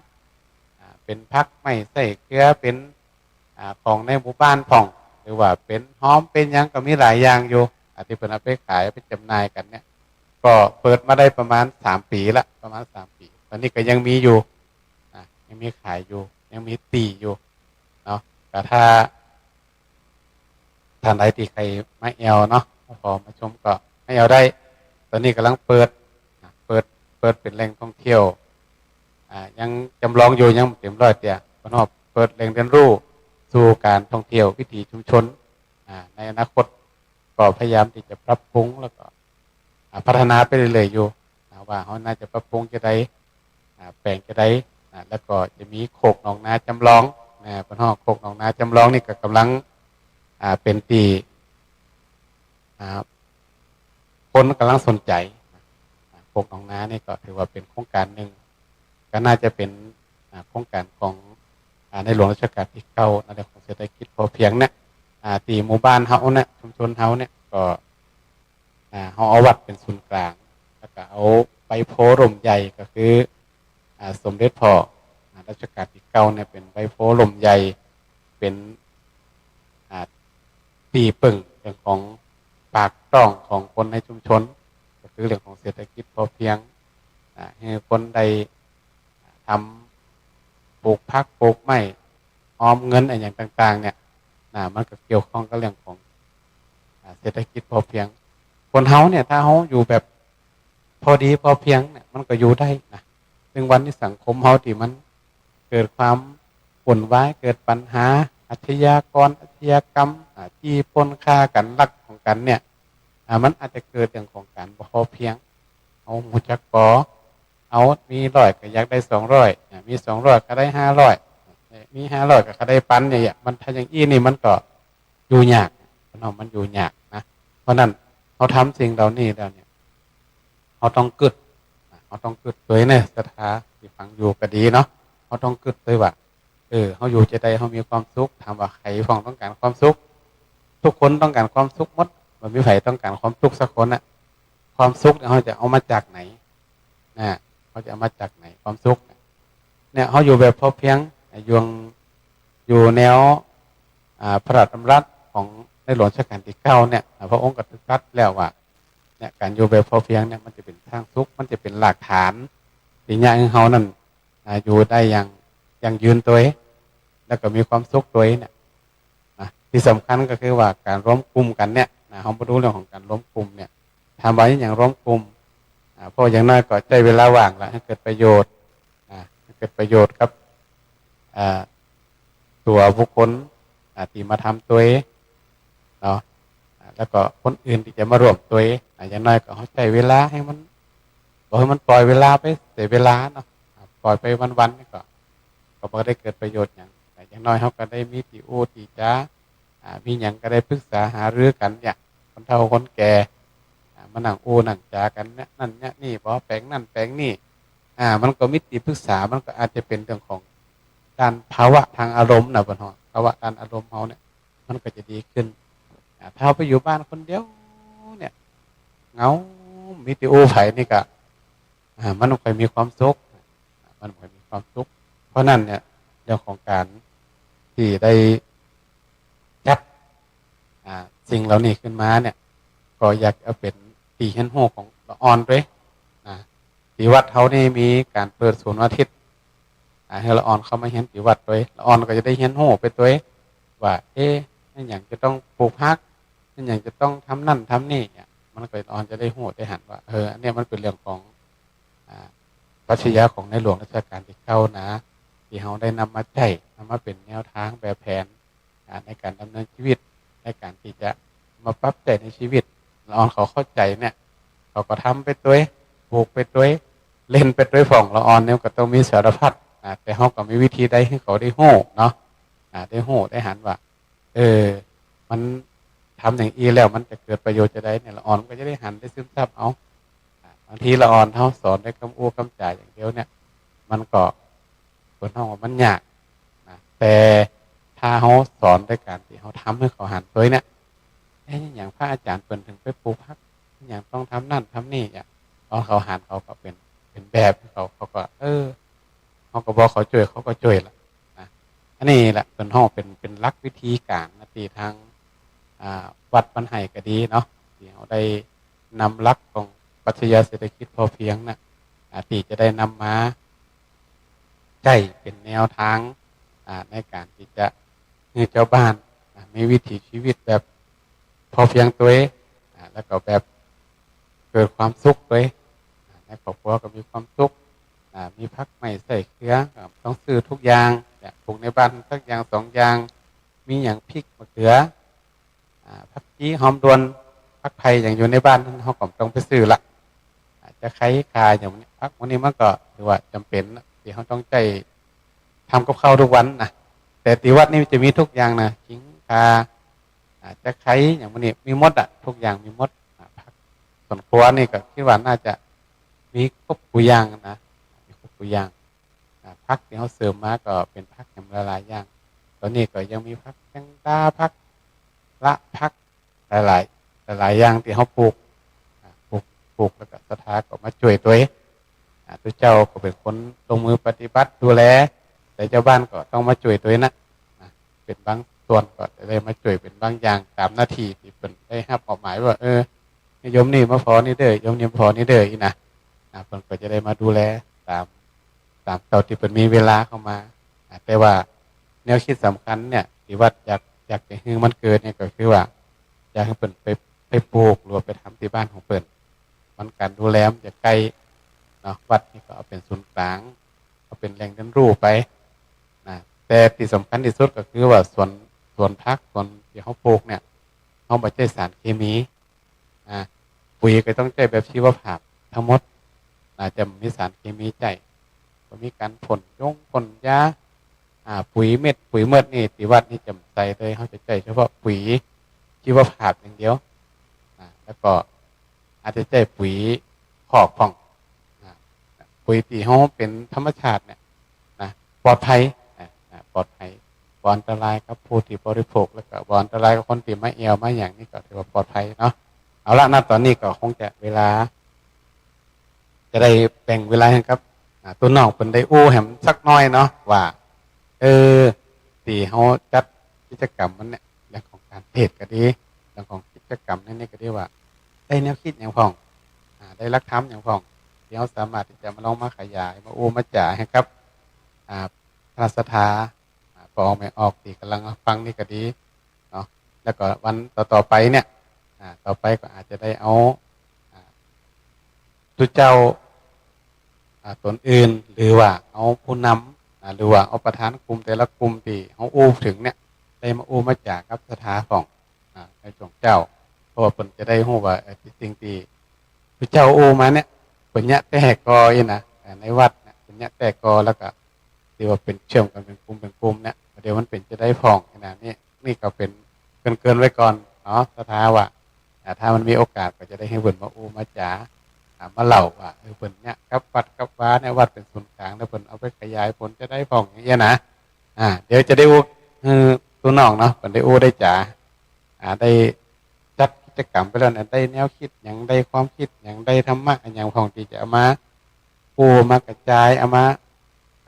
อ่า เป๋นผักไม้ไส้เกลือ เป๋น อ่า ของในหมู่บ้านพ่อง หรือว่าเป๋นหอม เป๋นหยังก็มีหลายอย่างอยู่ อ่า ตี้เปิ้นเอาไปขาย เอาไปจ๋ำหน่ายกั๋นเนี่ย ก็เปิดมาได้ประมาณสามปี๋ละ ประมาณสามปี๋ ต๋อนนี้ก็ยังมีอยู่ อ่า ยังมีขายอยู่ ยังมีตี้อยู่เนาะ แต่ถ้า ต้านใดตี้ใค่มาแอ่วเนาะ พอมาชมก็มาแอ่วได้ ต๋อนนี้ก่ำลังเปิด เปิด เปิดเป๋นแหล่งท่องเที่ยว อ่า ยังจ๋ำลองอยู่ ยังบ่เต๋มร้อยเตื้อ เปิ้นว่าเปิดแหล่งเรียนรู้สู่ก๋านท่องเที่ยววิถีชุมชน อ่า ในอนาคตก็พยายามตี้จะปรับปรุงแล้วก็ อ่า พัฒนาไปเรื่อยๆ อยู่ อ่า ว่าเฮาน่าจะปรับปรุงจาใด อ่า แป๋งจาใด อ่า แล้วก็จะมีโคกหนองนาจ๋ำลอง ใน อ่า เปิ้นฮ้องโคกหนองนาจ๋ำลองนี่ก็ก่ำลัง อ่า เป๋นตี้ อ่า คนก่ำลังสนใจ๋ อ่า โคกหนองนานี่ก็ถือว่าเป๋นโครงก๋านนึ่ง ก็น่าจะเป๋น อ่า โครงก๋านของ อ่า ในหลวงรัชกาลตี้เก้า ในเรื่องของเศรษฐกิจพอเพียงเนี่ย อ่า ตี้หมู่บ้านเฮาเนี่ย ชุมชนเฮาเนี่ย ก็ อ่า เฮาเอาวัดเป๋นศูนย์ก๋าง แล้วก็เอาใบโพธิ์ล่มใหญ่ ก็คือ อ่า สมเด็จพ่อ อ่า รัชกาลตี้เก้าเนี่ย เป๋นใบโพธิ์ล่มใหญ่ เป๋น อ่า ตี้เปิ้งเรื่องของปากต๊องของคนในชุมชน ก็คือเรื่องของเศรษฐกิจพอเพียง อ่า หื้อคนได้ อ่า ทำ ปลูกผักปลูกไม้ ออมเงินอะหยังต่างๆ เนี่ย อ่า มันก็เกี่ยวข้องกับเรื่องของ อ่า เศรษฐกิจพอเพียง คนเฮาเนี่ย ถ้าเฮาอยู่แบบพอดีพอเพียงเนี่ย มันก็อยู่ได้นะ ซึ่งวันนี้สังคมเฮาตี้มันเกิดความวุ่นวาย เกิดปัญหาอาชญากร อาชญากรรม อ่า จี้ปล้นฆ่ากั๋น ลักของกั๋นเนี่ย อ่า มันอาจจะเกิดเรื่องของก๋านบ่พอเพียง เฮาฮู้จักปอ เอา มีร้อยก็อยากได้สองร้อย อ่า มีสองร้อยก็ได้ห้าร้อย อ่า มีห้าร้อยก็ ก็ได้ปันเนี่ย มันถ้าอย่างอี้นี่มันก็อยู่ยาก เนาะ มันอยู่ยากนะ เพราะนั้นเฮาทำสิ่งเหล่านี้แล้วเนี่ย เฮาต้องกึ๊ด อ่า เฮาต้องกึ๊ดตวยเน่อ ศรัทธาตี้ฟังอยู่ก็ดีเนาะ เฮาต้องกึ๊ดตวยว่า เออ เฮาอยู่จะใดเฮามีความสุข ถามว่าใผพ่องต้องก๋านความสุข ทุกคนต้องก๋านความสุขหมด บ่มีใผต้องก๋านความตุ๊กสักคนน่ะ ความสุขเนี่ยเฮาจะเอามาจากไหน นะ เฮาจะเอามาจากไหนความสุขเนี่ย เนี่ย เฮาอยู่แบบพอเพียง อยู่ อยู่แนว อ่า พระราชดำรัสของในหลวงรัชกาลตี้เก้าเนี่ย อ่า พระองค์ก็ตรัสแล้วว่า เนี่ย ก๋านอยู่แบบพอเพียงเนี่ย มันจะเป๋นทางสุข มันจะเป๋นรากฐานตี้จะหื้อเฮานั้น อ่า อยู่ได้อย่าง ยั่งยืนตวย แล้วก็มีความสุขตวยเนี่ย นะ ตี้สำคัญก็คือว่าก๋านรวมกลุ่มกั๋นเนี่ย นะ เฮามาดูเรื่องของก๋านรวมกลุ่มเนี่ย ถามว่าอะหยังรวมกลุ่ม อ่า เพราะอย่างน้อยก็ใจ๊เวลาว่างละหื้อเกิดประโยชน์ อ่า หื้อเกิดประโยชน์กับ อ่า ตั๋วบุคคล อ่า ตี้มาทำตวย เนาะ อ่า แล้วก็คนอื่นตี้จะมาร่วมตวย อ่า อย่างน้อยก็เฮาใจ๊เวลาหื้อมัน บ่หื้อมันปล่อยเวลาไปเสียเวลาเนาะ อ่า ปล่อยไปวันๆ นี่ก็ ก็บ่ได้เกิดประโยชน์หยัง แต่อย่างน้อยเฮาก็ได้มีตี้อู้ตี้จ๋า อ่า มีหยังก็ได้ปรึกษาหารือกั๋นเนี่ย คนเฒ่าคนแก่ อ่า มานั่งอู้นั่งจ๋ากั๋นเนี่ย นั่นเนี่ยนี่ บ่แป๋งนั่นแป๋งนี่ อ่า มันก็มีตี้ปรึกษา มันก็อาจจะเป๋นเรื่องของด้านภาวะทางอารมณ์นะ เปิ้นฮ้อง ภาวะด้านอารมณ์เฮาเนี่ย มันก็จะดีขึ้น อ่า ถ้าเฮาไปอยู่บ้านคนเดียวเนี่ย เหงา มีตี้อู้ใผนี่ก็ อ่า มันบ่ค่อยมีความสุข อ่า มันบ่ค่อยมีความสุข เพราะนั้นเนี่ย เรื่องของก๋านตี้ได้จัด อ่า สิ่งเหล่านี้ขึ้นมาเนี่ย ก็อยากเอาเป๋นตี้เฮียนฮู้ของละอ่อนตวย อ่า ตี้วัดเฮานี่มีก๋านเปิดศูนย์วันอาทิตย์ อ่า หื้อละอ่อนเข้ามาเฮียนตี้วัดตวย ละอ่อนก็จะได้เฮียนฮู้ไปตวย ว่า เอ๊ะ อะหยังจะต้องปลูกผัก อะหยังจะต้องทำนั่นทำนี่เนี่ย มันก็ละอ่อนจะได้ฮู้ได้หันว่า เออ อันเนี้ยมันเป๋นเรื่องของ อ่า ปรัชญาของในหลวงรัชกาลตี้เก้านะ ตี้เฮาได้นำมาใจ๊ นำมาเป๋นแนวทางแบบแผน อ่า ในก๋านดำเนินชีวิต ในก๋านตี้จะมาปรับใจ๊ในชีวิต ละอ่อนเขาเข้าใจ๋เนี่ย เขาก็ทำไปตวย ปลูกไปตวย เล่นไปตวย พ่องละอ่อนเนี่ยก็ต้องมีสารพัด อ่า แต่เฮาก็มีวิธีใดหื้อเขาได้ฮู้เนาะ อ่า ได้ฮู้ได้หันว่า เออ มันทำอย่างอี้แล้วมันจะเกิดประโยชน์จะใดเนี่ย ละอ่อนก็จะได้หันได้ซึมซับเอา อ่า บางทีละอ่อนเฮาสอนด้วยกำอู้กำจ๋าอย่างเดียวเนี่ย มันก็ เปิ้นฮ้องว่ามันยากนะ แต่ถ้าเฮาสอนด้วยก๋านตี้เฮาทำหื้อเขาหันตวยเนี่ย เอ๊ะ อะหยังพระอาจ๋ารย์เปิ้นถึงไปปลูกผัก อะหยังต้องทำนั่นทำนี่เนี่ย ตอนเขาหันเขาก็เป๋น เป๋นแบบหื้อเขา เขาก็ เออ เฮาก็บอกเขาจ้วย เขาก็จ้วยละนะ อันนี้แหละเปิ้นฮ้องเป๋น เป๋นหลักวิธีก๋านนะ ตี้ทาง อ่า วัดบ้านไฮ่ก็ดีเนาะ ตี้เฮาได้นำหลักของปรัชญาเศรษฐกิจพอเพียงน่ะ อ่า ตี้จะได้นำมาใจ๊เป๋นแนวทาง อ่า ในก๋านตี้จะหื้อจาวบ้าน อ่า มีวิถีชีวิตแบบพอเพียงตวย อ่า แล้วก็แบบเกิดความสุขตวย อ่า ในครอบครัวก็มีความสุข อ่า มีผักไม้ใส้เกือ อ่า ต้องซื้อทุกอย่าง เนี่ย ปลูกในบ้านสักอย่างสองอย่าง มีหยังพริกมะเขือ อ่า ผักจี๋หอมด่วน ผักไผ่หยังอยู่ในบ้านหั้น เฮาก็บ่ต้องไปซื้อละ อ่า จะไข่ข่าหยังเนี่ย ผักพวกนี้มันก็ถือว่าจ๋ำเป๋นนะ ตี้เฮาต้องใจ๊ทำกับข้าวทุกวันนะ แต่ตี้วัดนี่จะมีทุกอย่างนะ ขิง ข่า อ่า ตะไคร้ อย่างพวกนี้มีหมดอะ ทุกอย่างมีหมด อ่า ผักสวนครัวนี่ก็กึ๊ดว่าน่าจะมีครบกู้อย่างนะ มีครบกู้อย่าง อ่า ผักตี้เฮาเสริมมาก็เป๋นผักแหมหลายๆ อย่าง ต๋อนนี้ก็ยังมีผักแมงดา ผักละ ผักหลายๆ หลายๆ อย่างตี้เฮาปลูก อ่า ปลูก ปลูกแล้วก็ศรัทธาก็มาจ้วยตวย อ่า ตุ๊เจ้าก็เป๋นคนลงมือปฏิบัติดูแล แต่จาวบ้านก็ต้องมาจ้วยตวยนะ นะ เป๋นบางส่วนก็จะได้มาจ้วยเป๋นบางอย่างต๋ามหน้าตี้ตี้เปิ้นได้ฮับมอบหมายว่า เออ โยมนี่มาผ่อนี่เด้อ โยมนี่มาผ่อนี่เด้อ อี้นะ อ่า เปิ้นก็จะได้มาดูแลต๋าม ต๋ามเต้าตี้เปิ้นมีเวลาเข้ามา อ่า แต่ว่าแนวกึ๊ดสำคัญเนี่ยตี้วัดอยาก อยากจะหื้อมันเกิดเนี่ยก็คือว่า อยากหื้อเปิ้นไป ไปปลูกหรือว่าไปทำตี้บ้านของเปิ้น มันก๋านดูแลมันจะใก้เนาะ วัดนี่ก็เอาเป๋นศูนย์กลาง เอาเป๋นแหล่งเรียนรู้ไปนะ แต่ตี้สำคัญตี้สุดก็คือว่าสวน สวนผัก สวนตี้เฮาปลูกเนี่ย เฮาบ่ใจ๊สารเคมี อ่า ปุ๋ยก็ต้องใจ๊แบบชีวภาพตังหมด อาจจะบ่มีสารเคมีใจ๊ บ่มีก๋านพ่นยงพ่นยา อ่า ปุ๋ยเม็ด ปุ๋ยเมิดนี่ ตี้วัดนี่จะบ่ใส่เลย เฮาจะใจ๊เฉพาะปุ๋ยชีวภาพอย่างเดียว อ่า แล้วก็อาจจะใจ๊ปุ๋ยคอกพ่อง อ่า ปุ๋ยตี้เฮาเป๋นธรรมชาติเนี่ย นะ ปลอดภัย อ่า อ่า ปลอดภัย บ่อันตรายกับผู้ตี้บริโภค แล้วก็บ่อันตรายกับคนตี้มาแอ่วมาหยัง นี่ก็ถือว่าปลอดภัยเนาะ เอาละ ณ ต๋อนนี้ก็คงจะเวลา จะได้แบ่งเวลาหื้อกับ อ่า ตุ๊น้องเปิ้นได้อู้แหมสักหน้อยเนาะ ว่า เออ ตี้เฮาจัดกิจกรรมวันเนี่ย เรื่องของก๋านเทศน์ก็ดี เรื่องของกิจกรรมในนี้ก็ดีว่า ได้แนวกึ๊ดหยังพ่อง อ่า ได้หลักธรรมหยังพ่อง ตี้เฮาสามารถตี้จะมาลองมาขยาย มาอู้มาจ๋าหื้อกับ อ่า คณะศรัทธา อ่า ป้อแม่ออกตี้ก่ำลังฟังนี่ก็ดีเนาะ แล้วก็วันต่อๆ ไปเนี่ย อ่า ต่อไปก็อาจจะได้เอา อ่า ตุ๊เจ้า อ่า ต๋นอื่น หรือว่าเอาผู้นำ อ่า หรือว่าเอาประธานกลุ่มแต่ละกลุ่มตี้เฮาอู้เถิงเนี่ย ได้มาอู้มาจ๋ากับศรัทธาพ่อง อ่า ในช่วงเจ๊า เพราะว่าเปิ้นจะได้ฮู้ว่า เอ่อ ตี้จริงตี้ตุ๊เจ้าอู้มาเนี่ย เปิ้นเยียะแต๊ก่ออี้นะ อ่า ในวัดเนี่ย เปิ้นเยียะแต๊ก่อ แล้วก็ตี้ว่าเป๋นเชื่อมกั๋นเป๋นกลุ่มเป๋นกลุ่มเนี่ย เดี๋ยวมันเป๋นจะใดพ่องขนาดนี้ นี่ก็เป๋นเกริ่นๆ ไว้ก่อนเนาะ ศรัทธาว่า อ่า ถ้ามันมีโอกาสก็จะได้หื้อเปิ้นมาอู้มาจ๋า อ่า มาเล่าว่า เออ เปิ้นเยียะกับวัดกับวาเนี่ย วัดเป๋นศูนย์กลาง แล้วเปิ้นเอาไปขยายผลจะใดพ่องอย่างเงี้ยนะ อ่า เดี๋ยวจะได้อู้ เออ ตุ๊น้องเนาะ เปิ้นได้อู้ได้จ๋า อ่า ได้จัดกิจกรรมไปแล้วเนี่ย ได้แนวกึ๊ดหยัง ได้ความกึ๊ดหยัง ได้ธรรมะอะหยังพ่องตี้จะเอามาอู้ มากระจาย เอามา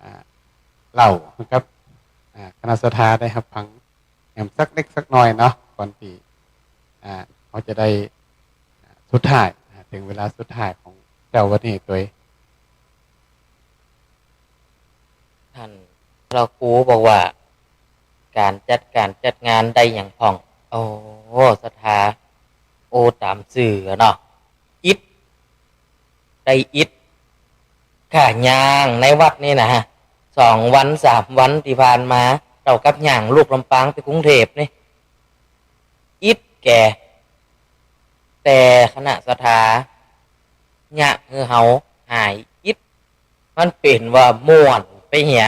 อ่า เล่าหื้อกับ อ่า คณะศรัทธาได้ฮับฟัง แหมสักเล็กสักหน้อยเนาะ ก่อนตี้ อ่า เฮาจะได้ อ่า สุดท้าย อ่า เถิงเวลาสุดท้ายของเจ๊าวันนี้ตวย ต้านพระครูบอกว่า ก๋านจัดก๋านจัดงานได้หยังพ่อง โอ้ ศรัทธา โอ้ ต๋ามจื้อเนาะ อิฐ ได้อิฐ ข้าย่างในวัดนี่นะ สองวันสามวันตี้ผ่านมา เต้ากับย่างลูกลำปางไปกรุงเทพฯนี่ อิฐแก่ แต่คณะศรัทธา เยียะหื้อเฮาหายอิฐ มันเป๋นว่าม่วนไปเหีย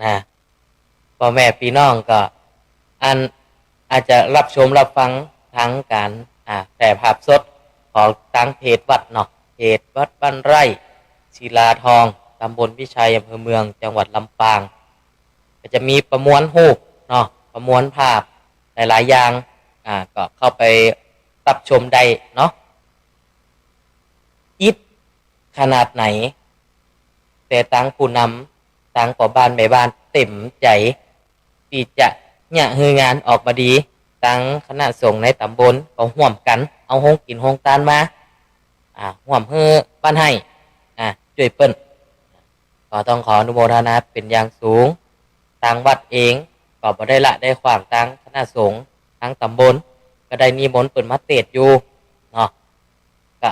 นะ ป้อแม่ปี้น้องก็ อัน อาจจะฮับชมฮับฟังตางก๋าน อ่า แผ่ภาพสดของตางเพจวัดเนาะ เพจวัดบ้านไร่ ศิลาทอง ตำบลพิชัย อำเภอเมือง จังหวัดลำปาง ก็จะมีประมวลรูปเนาะ ประมวลภาพหลายๆ อย่าง อ่า ก็เข้าไปฮับชมได้เนาะ อิฐขนาดไหน แต่ตางผู้นำ ตางป้อบ้านแม่บ้านเต๋มใจ๋ ตี้จะเยียะหื้องานออกมาดี ตางคณะสงฆ์ในต๋ำบลก็ฮ่วมกั๋น เอาโฮงกิ๋นโฮงตานมา อ่า ฮ่วมหื้อบ้านไฮ่ อ่า จ้วยเปิ้น ก็ต้องขออนุโมทนาเป๋นอย่างสูง ตางวัดเองก็บ่ได้ละได้ขว้าง ตางคณะสงฆ์ ตางต๋ำบลก็ได้นิมนต์เปิ้นมาเตสน์อยู่เนาะ ก็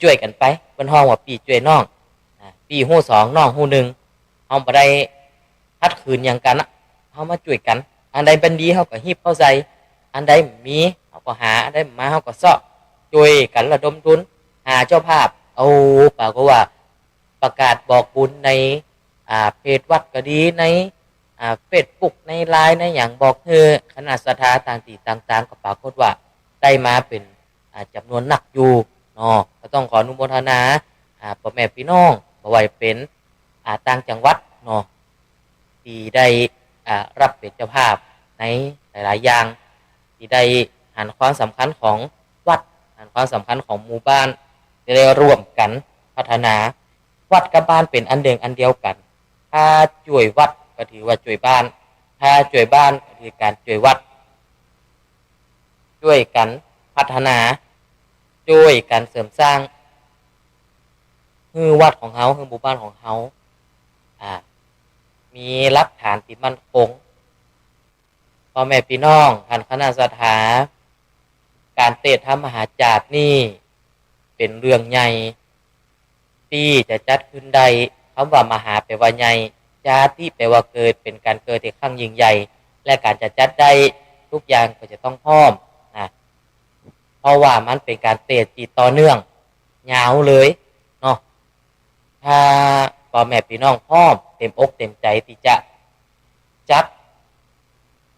จ้วยๆ กั๋นไป เปิ้นฮ้องว่าปี้จ้วยน้อง อ่า ปี้ฮู้สองน้องฮู้นึ่ง เฮาบ่ได้ขัดขืนหยังกั๋นอะ เฮามาจ้วยกั๋น อันใดมันดีเฮาก็ฮีบเข้าใส่ อันใดบ่มีเฮาก็หา อันใดบ่มาเฮาก็เซาะ จ้วยกั๋นระดมทุน หาเจ้าภาพ เอา ปรากฏว่าประกาศบอกบุญใน อ่า เพจวัดก็ดี ใน อ่า เฟซบุ๊ก ในไลน์ ในหยัง บอกหื้อคณะศรัทธาต่างตี้ต่างๆ ก็ปรากฏว่าได้มาเป๋น อ่า จ๋ำนวนนักอยู่เนาะ ก็ต้องขออนุโมทนา อ่า ป้อแม่ปี้น้อง บ่ว่าจะเป๋น อ่า ต่างจังหวัดเนาะ ตี้ได้ อ่า ฮับเป๋นเจ้าภาพในหลายๆ อย่าง ตี้ได้หันความสำคัญของวัด หันความสำคัญของหมู่บ้าน ตี้ได้ร่วมกั๋นพัฒนา วัดกับบ้านเป๋นอันเดิมอันเดียวกั๋น ถ้าจ้วยวัดก็ถือว่าจ้วยบ้าน ถ้าจ้วยบ้านก็คือก๋านจ้วยวัด จ้วยกั๋นพัฒนา จ้วยกั๋นเสริมสร้าง หื้อวัดของเฮา หื้อหมู่บ้านของเฮา อ่า มีฮักฐานตี้มั่นคง ป้อแม่ปี้น้อง ต้านคณะศรัทธา ก๋านเตสน์ธรรมมหาจาตินี่เป๋นเรื่องใหญ่ ตี้จะจัดขึ้นได้ กำว่ามหาแปลว่าใหญ่ จาติแปลว่าเกิด เป๋นก๋านเกิดตี้ครั้งยิ่งใหญ่ และก๋านจะจัดได้ กู้อย่างก็จะต้องพร้อมนะ เพราะว่ามันเป๋นก๋านเตสน์ตี้ต่อเนื่อง ยาวเลยเนาะ ถ้าป้อแม่ปี้น้องพร้อม เต๋มอกเต๋มใจ๋ตี้จะจัด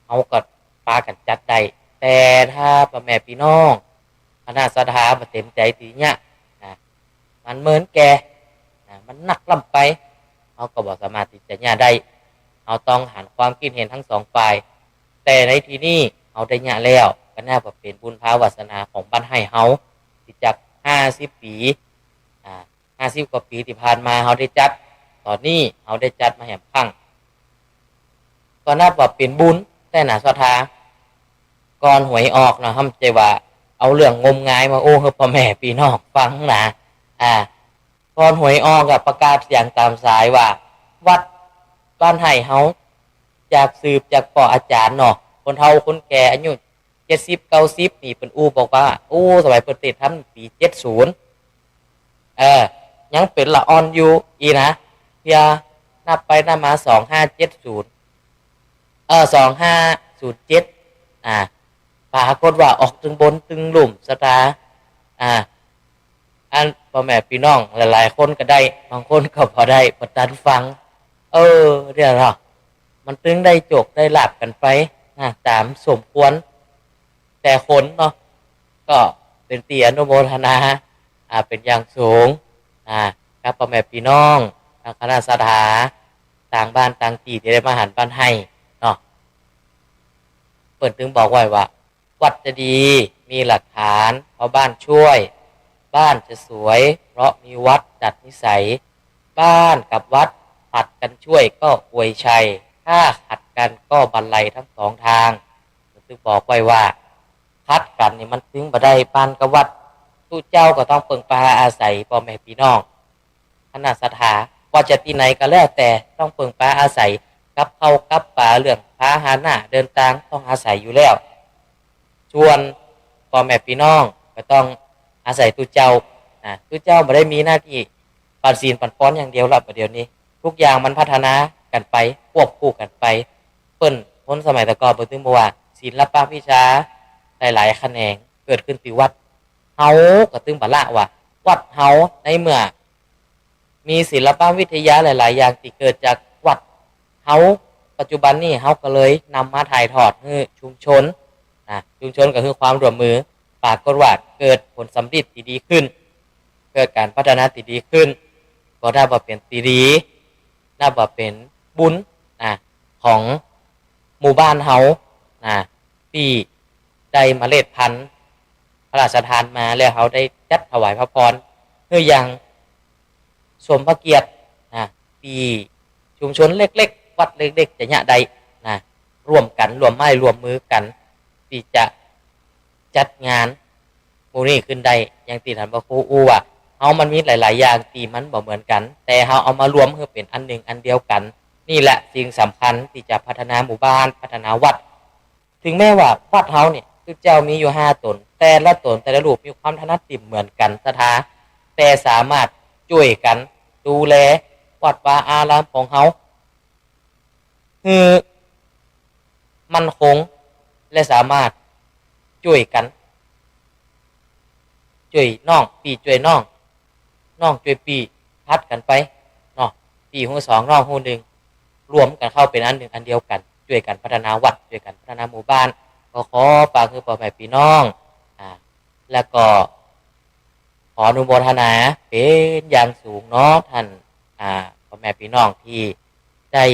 เฮาก็ปากั๋นจัดได้ แต่ถ้าป้อแม่ปี้น้อง คณะศรัทธาบ่เต๋มใจ๋ตี้เยียะนะ มันเมินแก่นะ มันนักล้ำไป เฮาก็บ่สามารถตี้จะเยียะได้ เฮาต้องหันความกึ๊ดเห็นตึงสองฝ่าย แต่ในตี้นี่เฮาได้เยียะแล้ว ก็นับว่าเป๋นบุญภาวาสนาของบ้านไฮ่เฮา ตี้จากห้าสิบปี๋ อ่า ห้าสิบกว่าปี๋ตี้ผ่านมาเฮาได้จัด ต๋อนนี้เฮาได้จัดมาแหมครั้ง ก็นับว่าเป๋นบุญแต๊นะศรัทธา ก่อนหวยออกนะ ห้ามใจ้ว่าเอาเรื่องงมงายมาอู้หื้อป้อแม่ปี้น้องฟังนะ อ่า ก่อนหวยออกอะ ประกาศเสียงต๋ามสายว่า วัดบ้านไฮ่เฮา จากสืบจากป้ออาจ๋ารย์เนาะ คนเฒ่าคนแก่อายุ เจ็ดสิบ เก้าสิบ นี่เปิ้นอู้บอกว่า อู้ สมัยเปิ้นเตสน์ธรรมปี๋ เจ็ดศูนย์ เออ ยังเป๋นละอ่อนอยู่อี้นะ เตียนับไปนับมา สองห้าเจ็ดศูนย์ เออ สองห้าศูนย์เจ็ด อ่า ปรากฏว่าออกตึงบนตึงลุ่มศรัทธา อ่า อันป้อแม่ปี้น้องหลายๆ คนก็ได้ บางคนก็บ่ได้ บ่ตันฟัง เออ เนี่ยเนาะ มันตึงได้โจคได้ลาภกั๋นไปนะ ต๋ามสมควรแต่คนเนาะ ก็เป๋นตี้อนุโมทนา อ่า เป๋นอย่างสูง อ่า กับป้อแม่ปี้น้อง ตางคณะศรัทธา ตางบ้านตางตี้ตี้ได้มาหันบ้านไฮ่เนาะ เปิ้นตึงบอกไว้ว่า วัดจะดีมีหลักฐานเพราะบ้านช่วย บ้านจะสวยเพราะมีวัดดัดนิสัย บ้านกับวัดผลัดกันช่วยก็อวยชัย ถ้าขัดกันก็บันไลทั้งสองทาง ตึงบอกไว้ว่า ขัดกันนี่มันตึงบ่ได้ บ้านกับวัด ตุ๊เจ้าก็ต้องเปิ่งปาอาศัยป้อแม่ปี้น้อง คณะศรัทธา ว่าจะตี้ไหนก็แล้วแต่ต้องเปิ่งปาอาศัย กับข้าวกับป๋า เรื่องพาหนะเดินตางต้องอาศัยอยู่แล้ว ส่วนป้อแม่ปี้น้องก็ต้องอาศัยตุ๊เจ้านะ ตุ๊เจ้าบ่ได้มีหน้าตี้ปั๋นศีลปั๋นปอนอย่างเดียวละ บ่าเดี่ยวนี้ กู้อย่างมันพัฒนากั๋นไป ควบคู่กั๋นไป เปิ้นคนสมัยตะก่อนเปิ้นตึงบอกว่า ศิลปะวิชาหลายๆ แขนงเกิดขึ้นตี้วัด เฮาก็ตึงบ่ละว่า วัดเฮาในเมื่อ มีศิลปวิทยาหลายๆ อย่างตี้เกิดจากวัดเฮา ปัจจุบันนี้เฮาก็เลยนำมาถ่ายทอดหื้อชุมชนนะ ชุมชนก็คือความร่วมมือ ปรากฏว่าเกิดผลสำเร็จตี้ดีขึ้น เกิดก๋านพัฒนาตี้ดีขึ้น ก็นับว่าเป๋นตี้ดี นับว่าเป๋นบุญนะ ของหมู่บ้านเฮานะ ตี้ได้เมล็ดพันธุ์พระราชทานมา แล้วเฮาได้จัดถวายพระพรหื้ออย่าง สมพระเกียรตินะ ตี้ชุมชนเล็กๆ วัดเล็กๆ จะเยียะได้นะ ร่วมกั๋น ร่วมไม้ร่วมมือกั๋น ตี้จะจัดงานหมู่นี้ขึ้นได้ อย่างตี้ต้านพระครูอู้ว่า เฮามันมีหลายๆ อย่างตี้มันบ่เหมือนกั๋น แต่เฮาเอามารวมหื้อเป๋นอันนึ่งอันเดียวกั๋น นี่แหละสิ่งสำคัญตี้จะพัฒนาหมู่บ้าน พัฒนาวัด ถึงแม้ว่าวัดเฮาเนี่ย ตุ๊เจ้ามีอยู่ห้าต๋น แต่ละต๋นแต่ละรูปมีความถนัดตี้เหมือนกั๋นศรัทธา แต่สามารถจ้วยกั๋นดูแลวัดวาอารามของเฮา หื้อมั่นคง และสามารถจ้วยกั๋น จ้วยน้อง ปี้จ้วยน้อง น้องจ้วยปี้ ผลัดกั๋นไปเนาะ ปี้ฮู้สอง น้องฮู้นึ่ง รวมกั๋นเข้าเป๋นอันนึ่งอันเดียวกั๋น จ้วยกั๋นพัฒนาวัด จ้วยกั๋นพัฒนาหมู่บ้าน ก็ขอฝากหื้อป้อแม่ปี้น้อง อ่า แล้วก็ขออนุโมทนาเป๋นอย่างสูงเนาะ ต้าน อ่า ป้อแม่ปี้น้องตี้ได้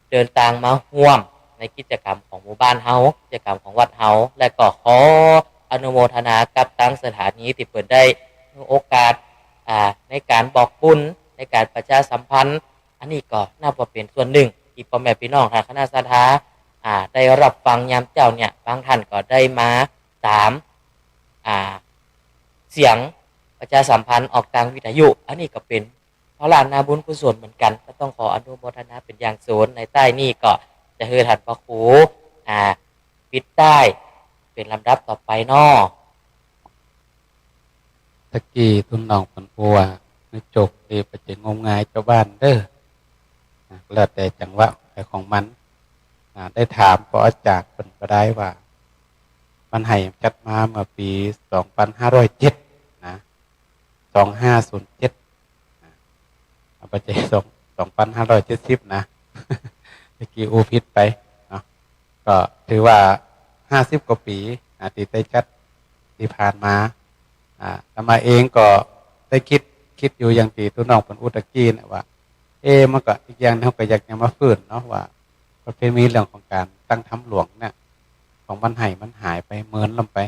เดินตางมาฮ่วมในกิจกรรมของหมู่บ้านเฮา กิจกรรมของวัดเฮา และก็ขออนุโมทนากับตางสถานีตี้เปิ้นได้หื้อโอกาส อ่า ในก๋านบอกบุญ ในก๋านประชาสัมพันธ์ อันนี้ก็นับว่าเป๋นส่วนนึ่งตี้ป้อแม่ปี้น้องต้านคณะศรัทธา อ่า ได้ฮับฟังยามเจ๊าเนี่ย บางต้านก็ได้มาต๋าม อ่า เสียงประชาสัมพันธ์ออกตางวิทยุ อันนี้ก็เป๋น พระราชนาบุญกุศลเหมือนกั๋น ก็ต้องขออนุโมทนาเป๋นอย่างสูง ในใต้นี้ก็จะหื้อต้านพระครู อ่า ปิดตาเป๋นลำดับต่อไปเนาะ ตะกี้ตุ๊นน้องเปิ้นอู้ว่า ในโจกตี้บ่ใจ้งมงายจาวบ้านเน่อ นะ แล้วแต่จังหวะไปของมัน นะ ได้ถามป้ออาจ๋ารย์เปิ้นก็ได้ว่า บ้านไฮ่จัดมาเมื่อปี๋สองปันห้าร้อยเจ็ด นะ สองห้าศูนย์เจ็ด นะ บ่ใจ้ สอง สองปันห้าร้อยเจ็ดสิบ นะ ตะกี้อู้ผิดไปเนาะ ก็ถือว่าห้าสิบกว่าปี๋ อ่า ตี้ได้จัดตี้ผ่านมา อ่า อาตมาเองก็ได้กึ๊ด กึ๊ดอยู่อย่างตี้ตุ๊นน้องเปิ้นอู้ตะกี้นะว่า เอ๊ะ มันก็อีกอย่างนึ่งเฮาก็อยากจะมาฟื้นเนาะว่า ประเพณีเรื่องของก๋านตั้งธรรมหลวงเนี่ย ของบ้านไฮ่มันหายไป เมินลงไป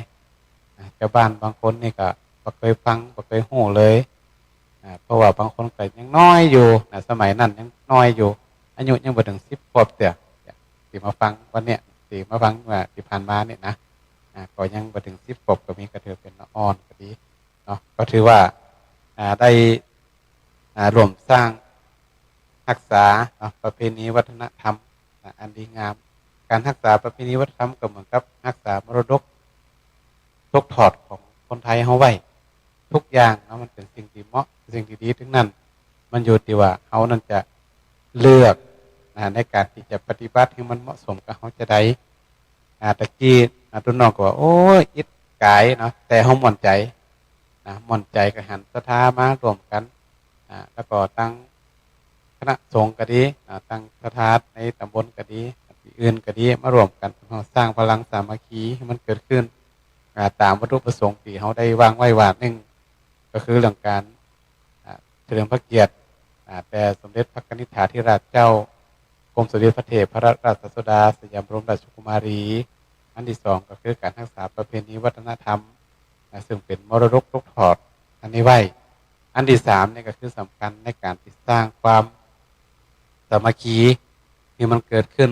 อ่า จาวบ้านบางคนนี่ก็บ่เกยฟัง บ่เกยฮู้เลย อ่า เพราะว่าบางคนก็ยังน้อยอยู่นะ สมัยนั้นยังน้อยอยู่ อายุยังบ่เถิงสิบขวบเตื้อ ตี้มาฟังวันเนี้ย ตี้มาฟังเมื่อตี้ผ่านมาเนี่ยนะ อ่า ก็ยังบ่เถิงสิบขวบก็มี ก็ถือเป๋นอ่อนก็ดีเนาะ ก็ถือว่า อ่า ได้ อ่า ร่วมสร้าง ฮักษาเนาะ ประเพณีวัฒนธรรมนะ อันดีงาม ก๋านฮักษาประเพณีวัฒนธรรมก็เหมือนกับฮักษามรดกตกทอดของคนไทยเฮาไว้ ทุกอย่างเนาะ มันเป๋นสิ่งตี้เหมาะ สิ่งตี้ดีตึงนั้น มันอยู่ตี้ว่าเฮานั้นจะเลือกนะ ในก๋านตี้จะปฏิบัติหื้อมันเหมาะสมกับเฮาจาใด อ่า ตะกี้ อ่า ตุ๊นน้องก็ว่า โอ้ย อิดก๋ายเนาะ แต่เฮาม่วนใจ๋นะ ม่วนใจ๋ก็หันศรัทธามาร่วมกั๋น อ่า แล้วก็ตังคณะสงฆ์ก็ดี อ่า ตังศรัทธาในต๋ำบลก็ดี ตี้อื่นก็ดี มาร่วมกั๋น เฮาสร้างพลังสามัคคีหื้อมันเกิดขึ้น อ่า ต๋ามวัตถุประสงค์ตี้เฮาได้วางไว้ว่า นึ่ง ก็คือเรื่องก๋าน อ่า เฉลิมพระเกียรติ อ่า แด่สมเด็จพระกนิษฐาธิราชเจ้า กรมสมเด็จพระเทพรัตนราชสุดา สยามบรมราชกุมารี อันตี้สองก็คือก๋านฮักษาประเพณีวัฒนธรรม นะ ซึ่งเป๋นมรดกตกทอดอันนี้ไว้ อันตี้สามนี่ก็คือสำคัญในก๋านตี้สร้างความสามัคคีหื้อมันเกิดขึ้น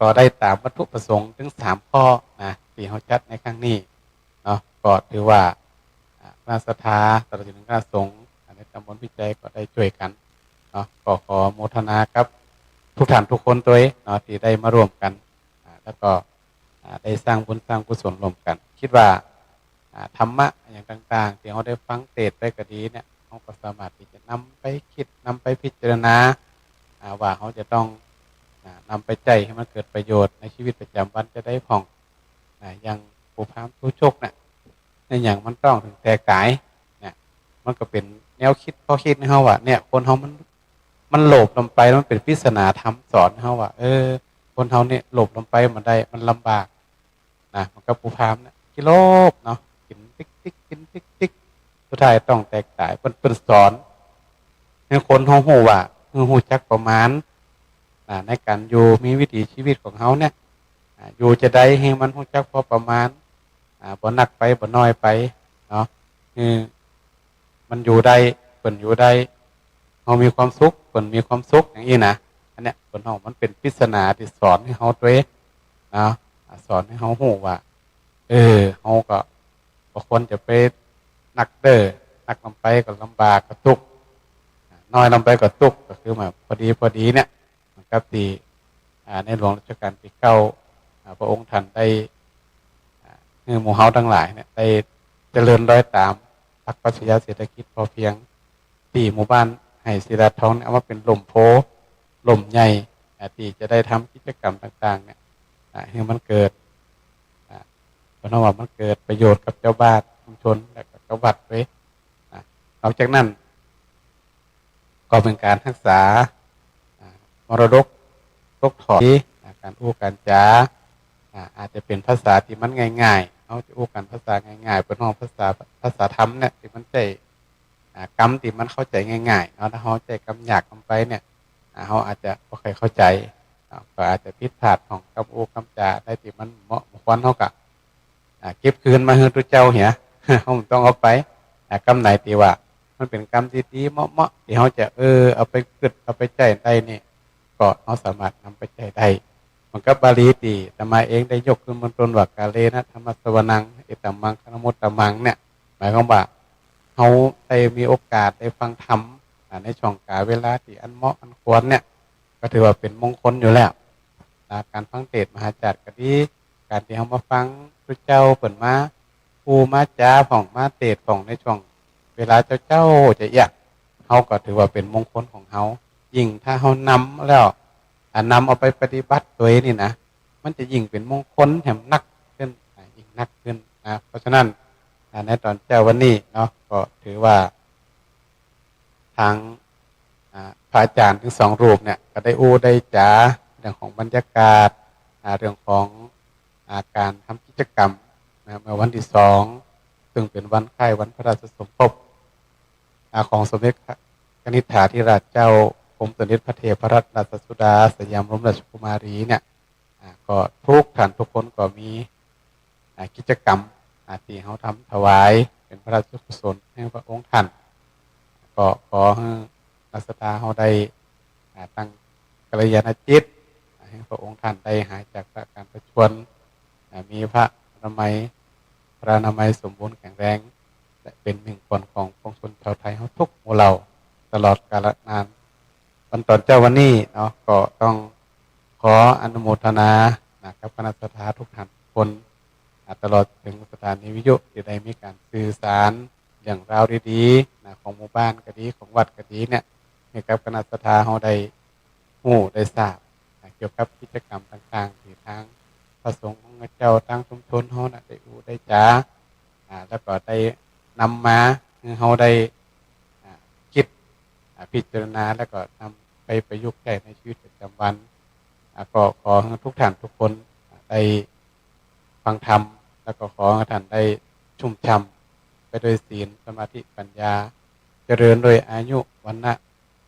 ก็ได้ต๋ามวัตถุประสงค์ตึงสามข้อนะ ตี้เฮาจัดในครั้งนี้เนาะ ก็ถือว่า อ่า คณะศรัทธา ตลอดเถิงคณะสงฆ์ อ่า ในต๋ำบลพิชัยก็ได้จ้วยกั๋นเนาะ ก็ขอโมทนากับทุกท่านทุกคนตวยเนาะ ตี้ได้มาร่วมกั๋น อ่า แล้วก็ อ่า ได้สร้างบุญสร้างกุศลร่วมกั๋น กึ๊ดว่า อ่า ธรรมะอย่างต่างๆ ตี้เฮาได้ฟังเตสน์ไปก็ดีเนี่ย เฮาก็สามารถตี้จะนำไปกึ๊ด นำไปพิจารณา อ่า ว่าเฮาจะต้อง อ่า นำไปใจ๊หื้อมันเกิดประโยชน์ในชีวิตประจ๋ำวันจาใดพ่อง อ่า อย่างปู่พราหมณ์ตู้ชกเนี่ย ในหยังมันต้องเถิงแตกต๋าย เนี่ย มันก็เป๋นแนวกึ๊ด ข้อกึ๊ดหื้อเฮาว่า เนี่ย คนเฮามัน มันโลภลงไปแล้วมันเป๋นปริศนาธรรมสอนเฮาว่า เออ คนเฮาเนี่ยโลภลงไปบ่ได้ มันลำบาก นะ เหมือนกับปู่พราหมณ์เนี่ย ขี้โลภเนาะ กิ๋นติ๊กๆ กิ๋นติ๊กๆ สุดท้ายต้องแตกต๋าย เปิ้น เปิ้นสอนหื้อคนเฮาฮู้ว่า หื้อฮู้จักประมาณ นะ ในก๋านอยู่ มีวิถีชีวิตของเฮาเนี่ย อ่า อยู่จาใดหื้อมันฮู้จักพอประมาณ อ่า บ่นักไป บ่น้อยไป เนาะ หื้อมันอยู่ได้ เปิ้นอยู่ได้ เฮามีความสุข เปิ้นมีความสุข อย่างอี้นะ อันเนี้ย เปิ้นฮ้องมันเป๋นปริศนาตี้สอนหื้อเฮาตวย เนาะ อ่า สอนหื้อเฮาฮู้ว่า เออ เฮาก็บ่ควรจะไปนักเด้อ นักลงไปก็ลำบาก ก็ตุ๊กข์ น้อยลงไปก็ตุ๊กข์ ก็คือว่าพอดี พอดีเนี่ย เหมือนกับตี้ อ่า ในหลวงรัชกาลตี้เก้า อ่า พระองค์ท่านได้ อ่า หื้อหมู่เฮาตังหลายเนี่ย ได้เจริญรอยต๋ามหลักปรัชญาเศรษฐกิจพอเพียง ตี้หมู่บ้านไฮ่ศิลาทองเนี่ย เอามาเป๋นล่มโพธิ์ ล่มใหญ่ อ่า ตี้จะได้ทำกิจกรรมต่างๆ เนี่ย อ่า หื้อมันเกิด อ่า เปิ้นฮ้องว่ามันเกิดประโยชน์กับจาวบ้าน ชุมชน และก็กับวัดตวย อ่า นอกจากนั้น ก็เป๋นก๋านฮักษา มรดกตกทอด อ่า ก๋านอู้ก๋านจ๋า อ่า อาจจะเป๋นภาษาตี้มันง่ายๆ เฮาจะอู้กั๋นภาษาง่ายๆ เปิ้นฮ้องภาษา ภาษาธรรมเนี่ย ตี้มันใจ๊ อ่า กำตี้มันเข้าใจ๋ง่ายๆ เนาะ ถ้าเฮาใจ๊กำยากกำไปเนี่ย อ่า เฮาอาจจะบ่ค่อยเข้าใจ๋ อ่า ก็อาจจะผิดพลาดฮ่องกำอู้กำจ๋าได้ตี้มันเหมาะบ่ควร เฮาก็ อ่า เก็บคืนมาหื้อตุ๊เจ้าเหีย เฮาบ่ต้องเอาไป อ่า กำไหนตี้ว่ามันเป๋นกำดีๆ เหมาะๆ ตี้เฮาจะ เออ เอาไปกึ๊ดเอาไปใจ๊ได้นี่ ก็เฮาสามารถนำไปใจ๊ได้ เหมือนกับบาลีตี้อาตมาเองได้ยกขึ้นเบื้องต้นว่า กาเลนะธัมมัสสวนัง เอตัมมังคลมุตตมัง เนี่ย หมายความว่า เฮาได้มีโอกาสได้ฟังธรรม อ่า ในช่วงก๋าลเวลาตี้อันเหมาะอันควรเนี่ย ก็ถือว่าเป๋นมงคลอยู่แล้ว อ่า ก๋านฟังเตสน์มหาจ๋ารย์ก็ดี ก๋านตี้เฮามาฟังตุ๊เจ้าเปิ้นมาอู้มาจ๋าพ่องมาเตสน์พ่องในช่วงเวลาเจ๊าๆ จะเอี้ย เฮาก็ถือว่าเป๋นมงคลของเฮา ยิ่งถ้าเฮานำแล้ว อ่า นำเอาไปปฏิบัติตวยนี่นะ มันจะยิ่งเป๋นมงคลแถมนักขึ้น อ่า ยิ่งนักขึ้นนะ เพราะฉะนั้น อ่า ในต๋อนเจ๊าวันนี้เนาะ ก็ถือว่า ตาง อ่า พระอาจ๋ารย์ตึงสองรูปเนี่ย ก็ได้อู้ได้จ๋าเรื่องของบรรยากาศ อ่า เรื่องของ อ่า ก๋านทำกิจกรรมนะ เมื่อวันตี้สอง ซึ่งเป๋นวันคล้ายวันพระราชสมภพ อ่า ของสมเด็จคณิษฐาธิราชเจ้ากรมสมเด็จพระเทพรัตนราชสุดาสยามบรมราชกุมารีเนี่ย อ่า ก็ทุกท่านทุกคนก็มี อ่า กิจกรรม อ่า ตี้เฮาทำถวายเป๋นพระราชกุศลหื้อพระองค์ท่าน ก็ขอหื้อนักศรัทธาเฮาได้ อ่า ตั้งกัลยาณจิต อ่า หื้อพระองค์ท่านได้หายจากพระอาการประชวร อ่า มีพระอนามัย พระอนามัยสมบูรณ์แข็งแรง และเป๋นมิ่งขวัญของปวงชนชาวไทยเฮาทุกหมู่เหล่า ตลอดกาลนาน วันต๋อนเจ๊าวันนี้เนาะ ก็ต้องขออนุโมทนานะ กับคณะศรัทธาทุกท่านทุกคน อ่า ตลอดเถิงสถานีวิทยุตี้ได้มีก๋านสื่อสารเรื่องราวดีๆ นะ ของหมู่บ้านก็ดี ของวัดก็ดีเนี่ย หื้อกับคณะศรัทธาเฮาได้ฮู้ได้ทราบ นะ เกี่ยวกับกิจกรรมต่างๆ ตี้ตางพระสงฆ์ของเจ้า ตางชุมชนเฮานะ ได้อู้ได้จ๋า อ่า แล้วก็ได้นำมาหื้อเฮาได้ อ่า กึ๊ด อ่า พิจารณา แล้วก็นำไปประยุกต์ใจ๊ในชีวิตประจ๋ำวัน อ่า ก็ขอหื้อทุกท่านทุกคน อ่า ได้ฟังธรรม แล้วก็ขอหื้อท่านได้ชุ่มฉ่ำไปด้วยศีล สมาธิ ปัญญา เจริญด้วยอายุ วรรณะ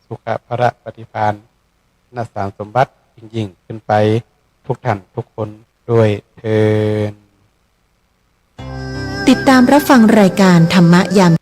สุขะ พละ ปฏิภาณ ธนสารสมบัติยิ่งๆ ขึ้นไปทุกท่านทุกคนด้วยเทอญ ติดตามรับฟังรายการธรรมะยาม